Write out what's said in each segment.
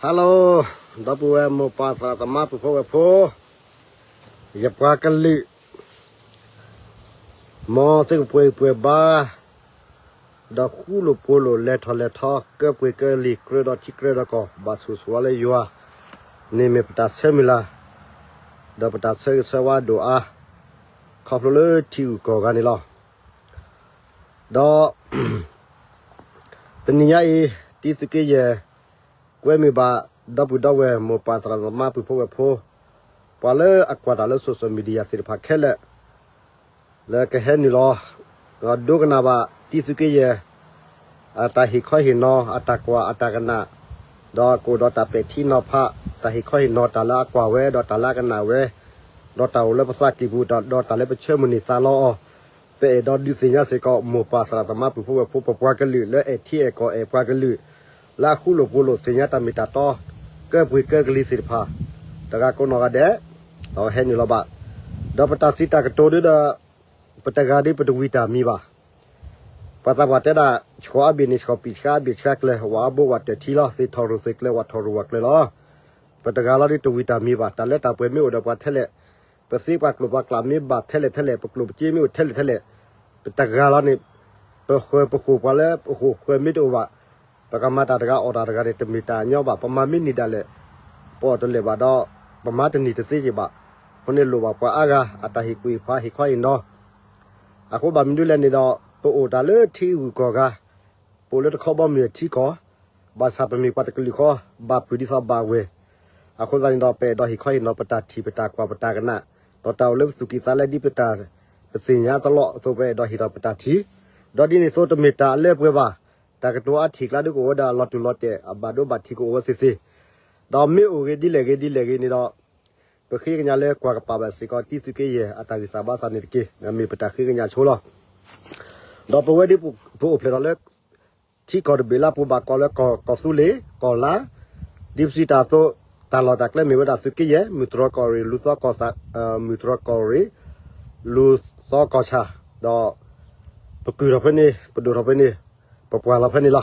Hello, ဒီပုၢ်ဝဲၢ်မိၢ်ပၢ်သရၣ်သမါပုၢ်ဖိဝဲၢ်ဖိ, ယပှၤကလုာ် မ်သုကပှဲၤဂံၢ်ပှဲၤဘါ, ဒီးဃူလိာ်ဖိးလိာ် လဲၤထီၣ်လဲၤထီ ကၢပှ့ၤကၢလံၤ ကြၢးဒီးထံကြၢးဒီးကီၢ် ဘၣ်ဆိၣ်ဂ့ၤဆိၣ်ဝါလၢယွၤန့ၣ် မ့ၢ်ပတၢ်ဆၢမုၢ်လၢ် ဒီးပတၢ်ဆၢဂ့ၤဆၢဝါဒိၣ်အါ ခီဖျိလၢထံဂုၤကီၢ်ဂၤန့ၣ်လီၤ. ဒီး တနံၤညါအံၤ တံသုးက့ယဲၢ် ကွဲမုာ်ဘၣ် ဒီပုၢ်ဒီဝဲၢ်မိၢ်ပၢ်သရၣ်သမါပုၢ်ဖိဝဲၢ်ဖိ, ပှၤလၢအကွၢ်တၢ်လၢ social media သ့ၣ်တဖၣ်ခဲလၢာ် လၢကဟဲနုာ်လီၤ ဒီးဒိကနၣ်ဘၣ် တံသုးက့ယဲၢ် အတၢ်ဟ့ၣ်ခီဟ့ၣ်နီၤ အတၢ်ကွၢ်အတၢ်ကနၣ်, ဒီးကအိၣ်ဒီးတၢ်ပဲာ်ထံနီၤဖး တၢ်ဟ့ၣ်ခီဟ့ၣ်နီၤ တၢ်လၢအကွၢ်ဝဲ ဒီးတၢ်လၢအကနၣ်ဝဲ, ဒီးတၢ်အိၣ်လၢပသးကံၢ်ပူၤ ဒီးတၢ်လၢပဆၢမုၢ်န့ၢ်သးလီအီၤ, ပအဲၣ်ဒိးဒုးသ့ၣ်ညါစ့ၢ်ကီး မိၢ်ပၢ်သရၣ်သမါပုၢ်ဖိဝဲၢ်ဖိ ပပှၤကလုာ်လၢအဲၣ်ထံအဲၣ်ကီၢ်အဲၣ်ပှၤကလုာ် လၢအဃူလိာ်ဖိးလိာ်သ့ၣ်ညါတၢ်မ့ၢ်တၢ်တီ ကၢပှ့ၤကၢကလံၤသ့ၣ်တဖၣ် တဂၤကိးနီၢ်ဂၤဒဲး ဒီးဟဲနုာ်လီၤဘၣ်, ဒီးပတၢ်စံးတၢ်ကတိၤဒ်ဒီး ပတဂၤဒ်ပတဝံၤတၢ်မံၤဘၣ်. ပှၤသးပှၢ်တဲဒၣ် ဆှီအါဘ့ၣ်န့ၣ် ဆှီပံာ်ဆှါအါဘ့ၣ်ဆှါကျဲ ဝၣ်အါဘိဝၣ်တၢၢ်ထံလီၤ, သ့ၣ်ထီၣ်ရိၣ်သ့ၣ်ကျဲ ဝၣ်ထီၣ်ရိၣ်ဝၣ်ကျဲလီၤ. ပတဂၤလီၤဒ်တဝံၤတၢ်မံၤဘၣ်, တၢ်လၢတၢ်ပှဲၤမ့ၢ်အိၣ်ဒီးပှၤထဲလဲၣ်, ပသ့ပှၤကျိာ်ပှၤကျးမ့ၢ်ဘၣ်ထဲလဲၣ်ထဲလဲၣ်, ပကျိၣ်ပစ့မ့ၢ်အိၣ်ထဲလဲၣ်ထဲလဲၣ်, ပတဂၤလီၤန့ၣ် ပဃၢၤပဃိၣ်ပှၤလၢပဃိၣ်ဃၢၤမ့ၢ်တအိၣ်ဘၣ်, ပကမၤတၢ်တဂၤအီၣ်တၢ်တဂၤန့ၣ် တမ့ၢ်တၢ်ညီဘၣ်. ပမၤမ့ၢ်နံၤဒၣ်လဲာ် ပအီၣ်တလၢာ်ဘၣ်ဒီး ပမၤတန့ၢ်တသ့က့ၤဘၣ်. အဃိန့ၣ်လိၣ်ဘၣ်ပှၤအါဂၤ အတၢ်ဟ့ၣ်ကူၣ်ဟ့ၣ်ဖး ဟ့ၣ်ခီဟ့ၣ်နီၤ. အဃိဘၣ်မနုၤလဲၣ်န့ၣ်ဒီး ပအိၣ်တၢ်လၢထံဂုၤကီၢ်ဂၤ, ပအိၣ်လၢတခီဘီမုၢ်ထံကီၢ်, ဘၣ်ဆၣ်ပမ့ၢ်ပှၤတကလုာ်ဃီ, ဘၣ်ဖုးဒ်သိးဘၣ်ဝဲၢ်. အဃိသတးန့ၣ်ဒီး ပအဲၣ်ဒိးဟ့ၣ်ခီဟ့ၣ်နီၤ ပတၢ်ထံၣ်ပတၢ်ကွၢ်ပတၢ်ကနၣ်, ဒီးတၢ်အိၣ်လၢပသူၣ်ကံၢ်သးလဲဒ်ပတၢ် ပသ့ၣ်ညါအသလီၢ်အသိး ပအဲၣ်ဒိးဟ့ၣ်ထီၣ်ပတၢ်ထံၣ်, ဒီးဒ်န့ၣ်အသိးတမ့ၢ်တၢ်အလၢအပှဲၤဘၣ်. တၢ်ကတိၤအါထံၣ်ကျါဒ်ကအိၣ်ဝဲဒၣ်အလီၤတူာ်လီၤတဲာ် အဘၣ်ဒိဘၣ်ထံးကအိၣ်ဝဲသ့သ့, ဒီးမ့ၢ်အိၣ်ဂ့ၤဒ်လဲၣ်ဂ့ၤဒ်လဲၣ်ဂ့ၤန့ၣ်ဒီး ပဃ့ကညးလၢကွၢ်ကပာ်ဘၣ်စ့ၢ်ကီး တံသုးက့ယဲၢ် အတၢ်ဂံၢ်စၢ်ဘါစၢ်န့ၣ်တက့ၢ်. မ့ၢ်ပတၢ်ဃ့ကညးဆိလီၤ. ဒီးပဝဲဒ်ပအိၣ်ဖျဲၣ်ထီၣ်လၢ ထံကီၢ်တဘ့ၣ်လၢပူၤဘၣ်ကီးလၢကီၢ်သူလ့ၤ ကီၢ်လါ, ဒ်ပစံးတၢ်အသိး တၢ်လီၢ်တၢ်ကျဲမ့ၢ်ဝဲဒၣ်သုးက့ယဲၢ်, မုၢ်တြီၢ်ကီၢ်ရ့ၣ်, လူၤသီကီၢ်သး, မုၢ်တြီၢ်ကီၢ်ရ့ၣ်, လူၤသီကီၢ်ဆၣ်, ဒီး ပကုၢ်ထီၣ်ဖဲန့ၣ် ပဒိၣ်ထီၣ်ဖဲန့ၣ် ပပှၢ်လီၤဖဲန့ၣ်လီၤ.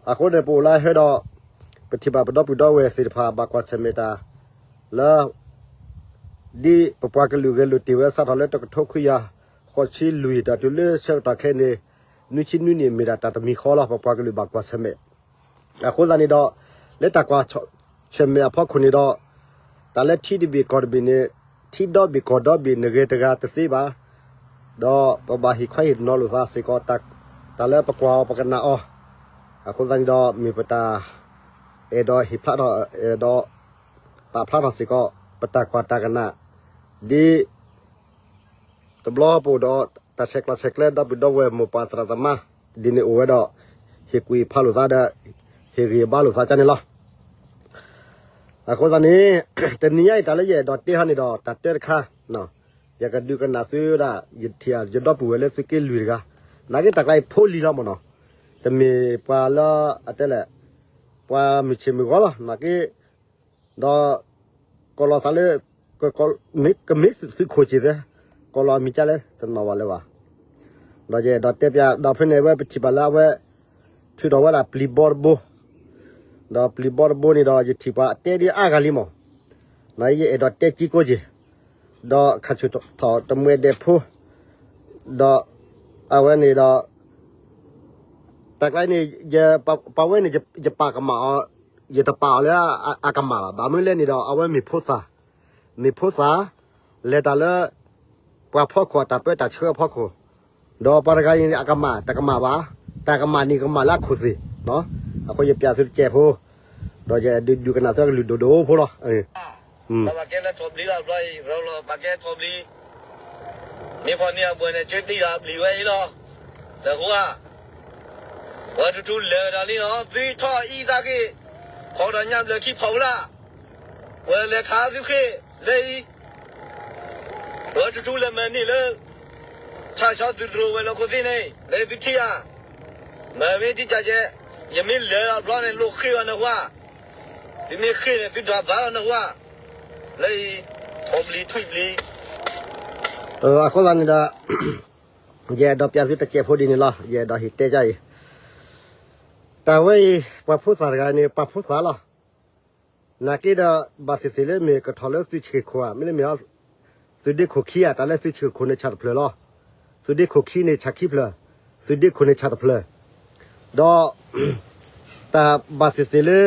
အဃိန့ၣ် ပအိၣ်လၢဟဲဒီး ပထံၣ်ဘၣ်ပဒီပုၢ်ဒီဝဲၢ်သ့ၣ်တဖၣ် ဘၣ်ကွၢ်ဆၢၣ်မဲာ်တၢ်လၢ ဒ်ပပှၤကလုာ်ဂဲၤလိာ်တ့ၢ်ဝဲစးထီၣ်လၢတကထိခွံကယၤဃိးဆံလွံၢ် ဒီးတုၤလၢဆၢကတီၢ်ခဲအံၤန့ၣ် နွံဆံနွံနံၣ်မ့ၢ်ဒၣ်တၢ်တမံၤဃီလီၤ. ပပှၤကလုာ်ဘၣ်ကွၢ်ဆၢၣ်မဲာ် အဃိသတးန့ၣ်ဒီး လၢတၢ်ကွၢ်ဆၢၣ်မဲာ်အဖီခိၣ်န့ၣ်ဒီး တၢ်လၢထံတဘ့ၣ်ကီၢ်တဘ့ၣ်န့ၣ် ထံဒီဘ့ၣ်ကီၢ်ဒီဘ့ၣ် နဂဲၤတဂၤတသ့ဘၣ်. ဒီးပဘၣ်ဟ့ၣ်ခီဟ့ၣ်နီၤလိာ်သးစ့ၢ်ကီး တၢ်လၢပကွၢ်အီၤပကနၣ်အီၤ. အဃိသတးန့ၣ်ဒီး မ့ၢ်ပတၢ် အဲၣ်ဒိးဟ့ၣ်ဖျါထီၣ် အဲၣ်ဒိးပာ်ဖျါထီၣ်စ့ၢ်ကီး ပတၢ်ကွၢ်တၢ်ကနၣ် ဒ် တဘျီပအိၣ်ဒီးတၢ်ဆဲးကျိးဆဲးကျၢ ဒီပုၢ်ဒီဝဲၢ်မိၢ်ပၢ်သရၣ်သမါ ဒ်န့ၣ်အိၣ်ဝဲဒီး ဟ့ၣ်ကူၣ်ဟ့ၣ်ဖးလိာ်သးဒီး ဟ့ၣ်ဂံၢ်ဟ့ၣ်ဘါလိာ်သးန့ၣ်လီၤ. အဃိသတးန့ၣ် တနံၤညါအံၤ တၢ်လၢယအဲၣ်ဒိးတဲဟီန့ၣ်ဒီး တၢ်တဲတခါ ယကဒုးကနၣ်သုဒၣ် ယထံၣ်ယဒီပုၢ်ဝဲၢ်လၢသုးက့လွံၢ်တဂၤ နာ်က့တၢ်ကျါအံၤဖိလံၤလီၤမ့ၢ်နီၤ. တမ့ၢ်ပှၤလၢအတဲလဲၣ် ပှၤမုၢ်ဆ့ၣ်မုၢ်ဂီၤလီၤ နာ်က့ ဒီး ကိးလီၤသးလၢ ကမ့ၢ်သုးခိၣ်စ့ၢ်သ့ ကိးလီၤအမံၤကၢ်လဲၣ် တနီၤဘၣ်လၢၤဘၣ်. ဒီးယအဲၣ်ဒိးတဲပျး ဒီးဖဲန့ၣ်ဝဲပထံၣ်ဘၣ်လၢအဝဲ ထုးထီၣ်ဝဲဒၣ်ပျံၤဘီတဘိ ဒီးပျံၤဘီတဘိန့ၣ်ဒီး ယထံၣ်ပှၤအတဲဒ်အါဂၤလံမး, နာ်က့ယအဲၣ်ဒိးတဲကံကိးက့ၤ, ဒီးခါဆူၣ်ထီၣ်တမှဲၤဒဲးဖိ, ဒီး အဝဲန့ၣ်ဒီး တၢ်ကျါန့ၣ် ပှၤဝဲန့ၣ် ယပာ်ကမၣ်အီၤ, ယတပာ်အီၤလၢအကမၣ်ဘၣ်. ဘၣ်မနုၤလဲၣ်န့ၣ်ဒီး အဝဲမ့ၢ်ဖိသၣ်, မ့ၢ်ဖိသၣ် လဲၤတၢ်လၢ ပှၤဖီခိၣ်အတၢ်ပၢတၢ်ဆှၢအဖီခိၣ်, ဒီးပှၤတဂၤအံၤန့ၣ် အကမၣ် တကမၣ်ဘၣ်, တၢ်ကမၣ်န့ၣ်ကမၣ်လၢအခိၣ်သ့ၣ်, အဃိယပျးသုတစဲးဖိ, ဒီးယဒုးကနၣ်သုကလုၢ်ဒိၣ်ဒိၣ်ဖိလီၤ. ပဘၣ်ကဲလၢထီၣ်ဘျံးလီၤဘျီအံၤ ရလီၤဘၣ်ကဲထီၣ်ဘျံး, မ့ၢ်ဖီၣ်န့ၢ်အဘှဲၣ်န့ၣ် ကၢတံၢ်ဒီးအဘျံးဝဲအံၤလီၤ. နဟူဧါ, ပှၤထူထူလဲၤဝဲဒီးလံနီၤ သုထီၣ်အံသးက့ၤ, ဖီၣ်ဒီးညၣ်ဘျၢခံဖီၣ်ဝဲလၢ, ပှၤလဲၤခးသုဃ့ၢ်လၢအံၤ ပှၤထူထူလဲၤမၤန့ၢ်လၢ ဆၣ်ဆီသုးတြိၤဝဲၤလီၢ်ခိၣ်သ့ၣ်န့ၣ် လၢသုထံၣ်ဧါ, မၤမ့ၢ်တံၢ်ကၢ်ကဲ, ယမ့ၢ်လဲၤလီၤဘျီန့ၣ် လိာ်ဃ့ၢ်အီၤနဟူဧါ, သုမ့ၢ်ဃ့ၢ်န့ၣ် သုဒွးဘၣ်လီၤနဟူဧါ, လၢအံၤ ထီၣ်ဘျံးထွံၣ်ဘျံး အဃိသတးန့ၣ်ဒီး ယအဲၣ်ဒိးပျးသုတစဲးဖိဒ်န့ၣ်လီၤ. ယအဲၣ်ဒိးဟ့ၣ်တဲဒ်အံၤ, တၢ်ဝဲအံၤ ပှၤဖိသၣ်တဂၤန့ၣ် ပှၤဖိသၣ်လီၤ. နာ်က့ဒီး ဘၣ်သ့ၣ်သ့ၣ်လၢမ့ၢ်ကထီၣ်လၢသုးဆံးခိၣ်ဧါ, မ့တမ့ၢ် သုးဒ့ခိၣ်ခံဧါ, တၢ်လၢသုးဆံးခိၣ်န့ၣ်ဆၣ်တဖျၢၣ်လီၤ. သုးဒ့ခိၣ်ခံန့ၣ်ဆၣ်ခံဖျၢၣ်, သုးဒ့ခိၣ်န့ၣ်ဆၣ်တဖျၢၣ်, ဒီး တၢ်ဘၣ်သ့ၣ်သ့ၣ်လၢ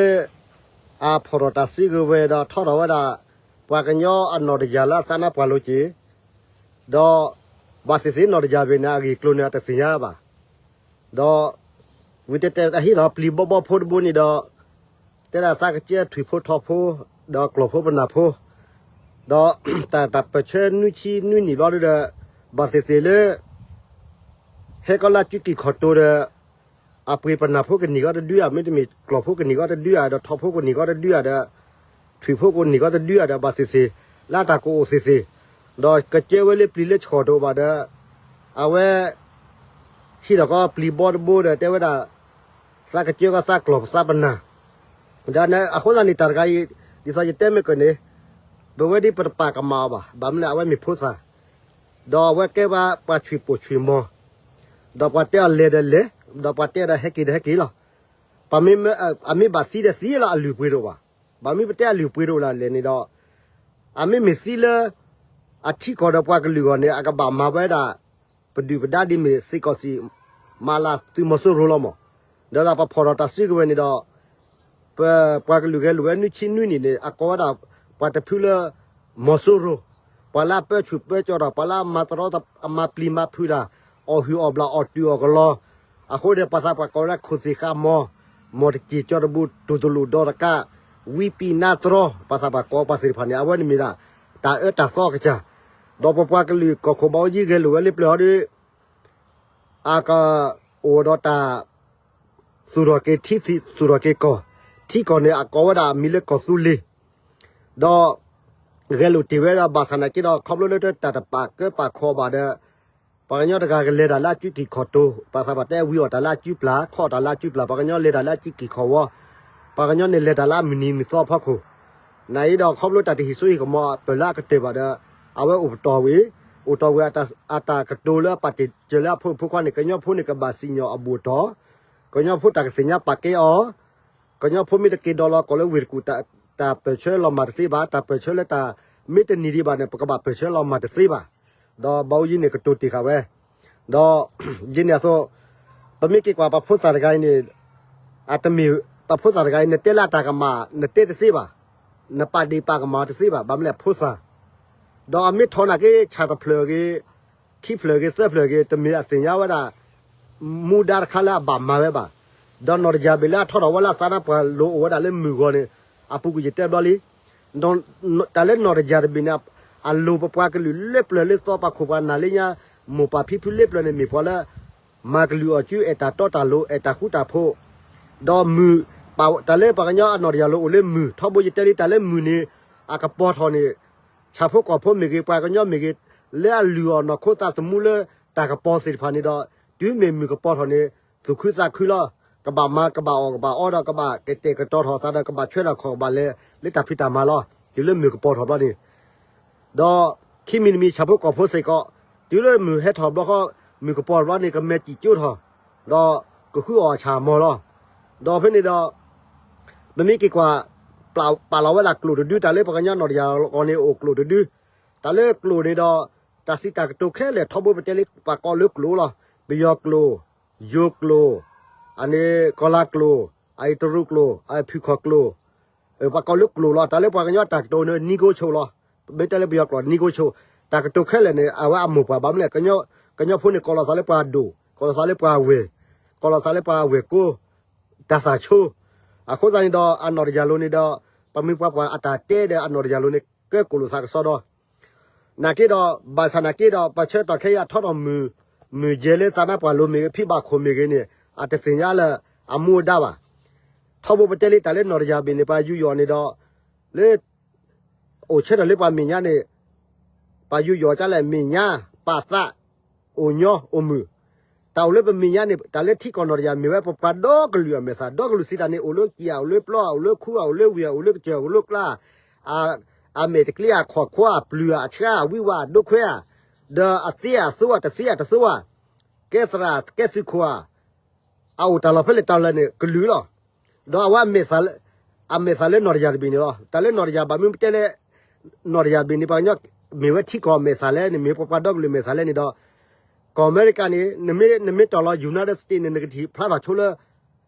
အဖီၣ်ထီၣ်တၢ်စုကဝဲၤဒီးထီထီၣ်ဝဲဒၣ် ပှၤကညီအနီၢ်တယၢ်လၢအသးနါပှၢ်လိၤက့ၤ, ဒီး ဘၣ်သ့ၣ်သ့ၣ်နီၢ်တယၢ်ဘ့ၣ်န့ၣ် အဂ့ၢ်ကျိၤန့ၣ် အတသ့ၣ်ညါဘၣ်. ဒီး ဝံၤတဲတဲအဟံၣ်ဒီးပျံၤဘီဘီဖိတဘိန့ၣ်ဒီး တဲဒၣ်သးကစၢၢ်ထွံၣ်ဖိထီဖိ ဒီးကျီၢ်ဖိပနၢ်ဖိ, ဒီး တၢ်တၢ်ပၢၢ်ဆၢနွံဆံနွံနံၣ်ဘျီဒီး ဘၣ်သ့ၣ်သ့ၣ်လၢ ဟဲကီၢ်လၢကုကံၢ်ခီၣ်တိၤဒီး အပှ့ၤပနၢ်ဖိကနံၣ်ကီတဒုဧါ, မ့တမ့ၢ်ကျီၢ်ဖိကနံၣ်ကီတဒုဧါ, ဒီးထီဖိကနံၣ်ကီတဒုဧါဒီး ထွံၣ်ဖိကနံၣ်ကီတဒုဧါဒီး ဘၣ်သ့ၣ်သ့ၣ် လၢတၢ်ကအိၣ်သ့ၣ်သ့ၣ်, ဒီးကစၢၢ်ဝဲလၢပျံၤလၢဆှီၣ်တိၤဘၣ်ဒီး အဝဲ ဟံၣ်ဒီးကီပျံၤဘီတဘိဒီး တဲဝဲဒၣ် သးကစၢၢ်ကီသးကျီၢ်သးပနၢ်, ဒီးအဃိသတးန့ၣ် တၢ်တဂၤအံၤ ဒ်သိးယတဲမ့ၢ်ကန့ၣ် ပဝဲဒ်ပတပာ်ကမၣ်အီၤဘၣ်, ဘၣ်မနုၤလဲၣ် အဝဲမ့ၢ်ဖိသၣ်, ဒီးအဝဲကဲပှၤ ပှၤဆွံၣ်ပိာ်ဆွံၣ်မီၤ, ဒီးပှၤတဲအီၤလဲၤဒီးလဲၤ, ဒီးပှၤတဲဒီးဟဲက့ၤဒီးဟဲက့ၤလီၤ. ပှၤမ့ၢ် အမ့ၢ်ဘၣ်သံဒီးသံလီၤ အလုၢ်ပှ့ၤတအိၣ်ဘၣ်. ဘၣ်မနုၤပတဲအလုၢ်ပှ့ၤတအိၣ်လဲၣ်န့ၣ်ဒီး အမ့ၢ်မ့ၢ်သံလၢ အထံကီၢ်ဒီးပှၤကလုာ်အဂီၢ်န့ၣ် အကဘၣ်မၤဝဲဒၣ် ပဒုၣ်ပဒါဒ်မ့ၢ်စ့ၢ်ကီးစံး မၤလၤသုးမီၤစိရိၤလီၤမး, ဒီးပဖီၣ်ထီၣ်တၢ်စုကဝဲၤန့ၣ်ဒီး ပပှၤကလုာ်ဂဲၤလိာ်ဝဲနွံဆံနွံနံၣ်န့ၣ် အကိးဝဲဒၣ် ပှၤတဖုလၢ မီၤစိရိၤ, ပှၤလၢအပၢဆူၣ်ပၢကၠီၣ်ထီၣ် ပှၤလၢအမၤတရီ အမၤပျံၤမၤဖုးတၢ်, အီၣ်ဟုၣ်အီၣ်ဘျၣ်အီၣ်တုာ်အီၣ်ကလီ, အဃိဒီးပှၤသးပှၢ်ကိးဝဲဒၣ်ခိၣ်သ့ၣ်ဃာ်မီၤ, မီၢ်တစ့ၣ်ကၠီတဘူ တူၢ်တလိၣ်ဒီတကး, ဝံပံၢ်နါတရီ ပှၤသးပှၢ်ကိးပှၤသ့ၣ်တဖၣ်န့ၣ် အဝဲန့ၣ်မ့ၢ်ဒၣ် တၢ်အၢတၢ်သီအကစၢ်, ဒီးပပှၤကလုာ်ကီၢ်ခိၣ်ဘၣ်အိၣ်ယံၤဂဲၤလိာ်ဝဲလၢပျၢၤဟီဒီး အကအိၣ်ဒီးတၢ် သူၣ်ထီၣ်က့ၤထံ သူၣ်ထီၣ်က့ၤကီၢ်, ထံကီၢ်န့ၣ်အကိးဝဲဒၣ်အမံၤလၢကီၢ်သူလ့ၤ, ဒီး ဂဲၤလိာ်တ့ၢ်ဝဲဒၣ်ဘၣ်ဆၣ်နာ်က့ဒီး ခီဖျိလၢတၢ်တပာ်ကၢပာ်ခီဘၣ်ဒီး ပှၤကညီတဂၤကလဲၤတၢ်လၢအကုကံၢ်ခီၣ်တိၤ, ပှၤသးပှၢ်တဲဝံအီၣ်တၢ်လၢအကုပျၢ်, ခီၣ်တၢ်လၢအကုပျၢ်, ပှၤကညီလဲၤတၢ်လၢအကုကံၢ်ခီၣ်ဝီ, ပှၤကညီန့ၣ်လဲၤတၢ်လၢအမုၢ်နံၤမုၢ်သီအဖီခိၣ်, နာ်အံၤဒီးခီဖျိတၢ်တဟ့ၣ်စိဟ့ၣ်ကမီၤအပၢၢ်လၢအကတၢၢ်ဘၣ်ဒီး အဝဲအိၣ်ပတီၢ်ဝံၤ, အိၣ်တီၢ်ဝံၤ အတၢ်ကတိၤလၢအပာ်တ့ၢ်စၢၤလၢအဖိမုၣ်ဖိခွါန့ၣ် ကညီဖိန့ၣ်ကဘၣ်စံၣ်ညီၣ်အဘူၣ်အတီၢ်, ကညီဖိတၢ်ကသ့ၣ်ညါပာ်ကဲအီၤ, ကညီဖိမ့ၢ်တက့ၤဒီးလီၤကီၢ်လၢဝ့ၢ်တကူၣ် တၢ်ပၢၢ်ဆၢလီၤမၢ်တသ့ဘၣ်, တၢ်ပၢၢ်ဆၢလၢတၢ်မ့ၢ်တနံၤဒံးဘၣ်န့ၣ် ပကဘၣ်ပၢၢ်ဆၢလီၤမၢ်တသ့ဘၣ်, ဒီးဘၣ်အိၣ်ယံၤန့ၣ်ကတိၤတ့ၢ်ဃာ်ဝဲ, ဒီး ဒ်န့ၣ်အသိး ပမ့ၢ်က့ၤကွၢ်ပှၤဖိသၣ်တဂၤအံၤန့ၣ် အတမ့ၢ် ပှၤဖိသၣ်တဂၤအံၤ နတဲလၢအတၢ်ကမၣ် နတဲတသ့ဘၣ်, နပာ်ဒ့ၣ်ပာ်ကမၣ်တသ့ဘၣ်, ဘၣ်မနုၤလဲၣ်ဖိသၣ်, ဒီးအမ့ၢ်ထီၣ်နာ်က့ဆၣ်တဖျၢၣ်အဂ့ၤ ခံဖျၢၣ်ဂ့ၤ သၢဖျၢၣ်ဂ့ၤ တမ့ၢ်အသ့ၣ်ညါဝဲဒၣ် မူဒါတခါလၢအဘၣ်မၤဝဲဘၣ်, ဒီးနီၢ်တယၢ်ဘ့ၣ်လၢအထီထီၣ်ဝဲလၢအသးနါပှၢ်လိၤအိၣ်ဝဲဒၣ်လၢမုၢ်ဂီၤန့ၣ် အပူၤကွံာ်ယတဲဘျီလံ, တၢ်လၢနီၢ်တယၢ်တဘ့ၣ်န့ၣ် အလိၤပပှၤကလုာ်လၢပျၢၤလၢသီပှၤခိၣ်ပှၤနၢ်လၢညါ မိၢ်ပၢ်ဖံဖုလၢပျၢၤန့ၣ်မ့ၢ်ပှၤလၢ မၤကလုာ်အီၤစု အဲၣ်တၢ်တီတၢ်လိၤ အဲၣ်တၢ်ဃူတၢ်ဖိး, ဒီးမုၢ် တၢ်လၢပှၤကညီအနီၢ်တယၢ်လိၤအိၣ်လၢမုၢ် ထီဘိယတဲလံတၢ်လၢမုၢ်န့ၣ် အကပီၤထီၣ်န့ၣ် ဆၣ်ဖိကီၢ်ဖိမ့ၢ်ဂ့ၤ ပှၤကညီမ့ၢ်ဂ့ၤ လၢအလုၢ်အီၣ်နီၢ်ခိသးသမူလၢတၢ်ကပီၤသ့ၣ်တဖၣ်န့ၣ်ဒီး တုၤမ့ၢ်မုၢ်ကပီၤထီၣ်န့ၣ် သူၣ်ခုသးခုလီၤ. ကဘၣ်မၤကဘၣ်အီၣ်ကဘၣ်အီဒီး ကဘၣ်ကတဲာ်ကတီၤထီၣ်သးဒီး ကဘၣ်ဆွဲထီၣ်ခီၣ်ကဘၣ်လဲၤလၢတၢ်ဖံးတၢ်မၤလီၤ. တုၤလၢမုၢ်ကပီၤထီၣ်ဘျီန့ၣ် ဒီးခံမံၤတမံၤဆၣ်ဖိကီၢ်ဖိစ့ၢ်ကီး တုၤလၢမုၢ်ဟဲထီၣ်ဘျီဃီ မုၢ်ကပီၤထီၣ်ဘျီန့ၣ် ကမဲာ်တံာ်ကၠိထီၣ် ဒီးကဃုအီၣ်အဆၣ်မီၤလီၤ. ဒီးဖဲန့ၣ်ဒီး ပမ့ၢ်က့ၤကွၢ် ပာ်လီၤဝဲဒၣ်ကျိာ်တဒု တၢ်လၢပှၤကညီနီၢ်တယၢ်အဂီၢ်န့ၣ်အိၣ်ကျိာ်တဒု, တၢ်လၢကျိာ်န့ၣ်ဒီး တၢ်စံးတၢ်ကတိၤခဲလၢာ်ထီဘိပတဲလံ ပှၤကိးလၢကျိာ်လီၤ. ပယီၤကျိာ်, ယိၤကျိာ်, အန့ၣ်ကီၤလၤကျိာ်, အအံၤတရူးကျိာ်, အဖုၣ်ခီၣ်ကျိာ် ပှၤကိးလၢကျိာ်လီၤ. တၢ်လၢပှၤကညီတၢ်ကတိၤန့ၣ် နံၣ်ကိဆိးလီၤ. ပမ့ၢ်တဲလၢပယီၤကျိာ် နံၣ်ကိဆိး, တၢ်ကတိၤခဲလၢာ်န့ၣ် အဝဲအမိၢ်ပှၢ်ဘၣ်မနုၤလဲၣ် ကညီဖိန့ၣ် ကိးလီၤသးလၢပှၤဒိၣ်, ကိးလီၤသးလၢပှၤဝဲၢ်, ကိးလီၤသးလၢပှၤဝဲၢ်ကိ, တၢ်သၣ်ဆိ, အဃိသတးန့ၣ်ဒီး အနီၢ်တယၢ်လိၤန့ၣ်ဒီး ပမိၢ်ပှၢ်ပှၢ်အတၢ်တဲဒီးအနီၢ်တယၢ်လိၤန့ၣ် ကဲကိၣ်လိာ်သးကစီဒီ နာ်က့ဒီး ဘၣ်ဆၣ်နာ်က့ဒီး ပှၤဆၢကတီၢ်ခဲအံၤအထီထီၣ်မုၢ်, မုၢ်ယဲၢ်လၢသးနါပှၢ်လိၤမ့ၢ်ဂ့ၤ ဖံဘၣ်ခိၣ်မ့ၢ်ဂ့ၤန့ၣ် အတသ့ၣ်ညါလၢအမူအဒါဘၣ်. ထီဘိပတဲလံတၢ်လၢနီၢ်တယၢ်ဘ့ၣ်န့ၣ် ပှၤယူးယီၣ်န့ၣ်ဒီး လၢ အိၣ်ဆၢထၢၣ်လၢပှၤမဲာ်ညါန့ၣ် ပှၤယူးယီၣ်ကလဲၣ် မဲာ်ညါ, ပာ်သး, အိၣ်ညီ, အိၣ်မုာ်, တၢ်အိၣ်လၢပမဲာ်ညါန့ၣ် တၢ်လၢထံကီၢ်နီၢ်တယၢ်မ့ၢ်ဝဲပပှၤဒီကလုာ်အမဲာ်သး ဒီကလုာ်စံးတၢ်န့ၣ် အိၣ်လၢကံၣ်ဧါ အိၣ်လၢပျီဧါ အိၣ်လၢခူဧါ အိၣ်လၢဝ့ၢ်ဧါ အိၣ်လၢကစၢၢ် အိၣ်လၢကျါ အမဲာ်တကျ့ဧါ ခီၣ်ခွါဧါ ပျုၤဧါ အဆှါဧါ ဝံဝါ ဒိခွဲဧါ ဒီးအသ့ဧါသိဧါ တသ့ဧါတသိဧါ ကဲသရၣ်ကဲသုးခိၣ်ဧါ အအိၣ်တၢ်လီၢ်ဖဲလဲၣ်တၢ်လီၢ်န့ၣ် ကလုာ်လီၤ. ဒီးအဝဲအမဲာ်သးလၢ အမဲာ်သးလၢနီၢ်တယၢ်တဘ့ၣ်န့ၣ်လီၤ. တၢ်လၢနီၢ်တယၢ်ဘၣ်မနုၤပတဲလၢ နီၢ်တယၢ်ဘ့ၣ်န့ၣ် ပှၤကညီမ့ၢ်ဝဲထံကီၢ်အမဲာ်သးလဲၣ်န့ၣ် မ့ၢ်ပပှၤဒီကလုာ်အမဲာ်သးလဲၣ်န့ၣ်ဒီး ကီၢ်အမဲရကၤန့ၣ် နမ့ၢ်တီၢ်လီၤ United States န့ၣ် နကထံၣ်ဖျါထီၣ်ဆိလၢ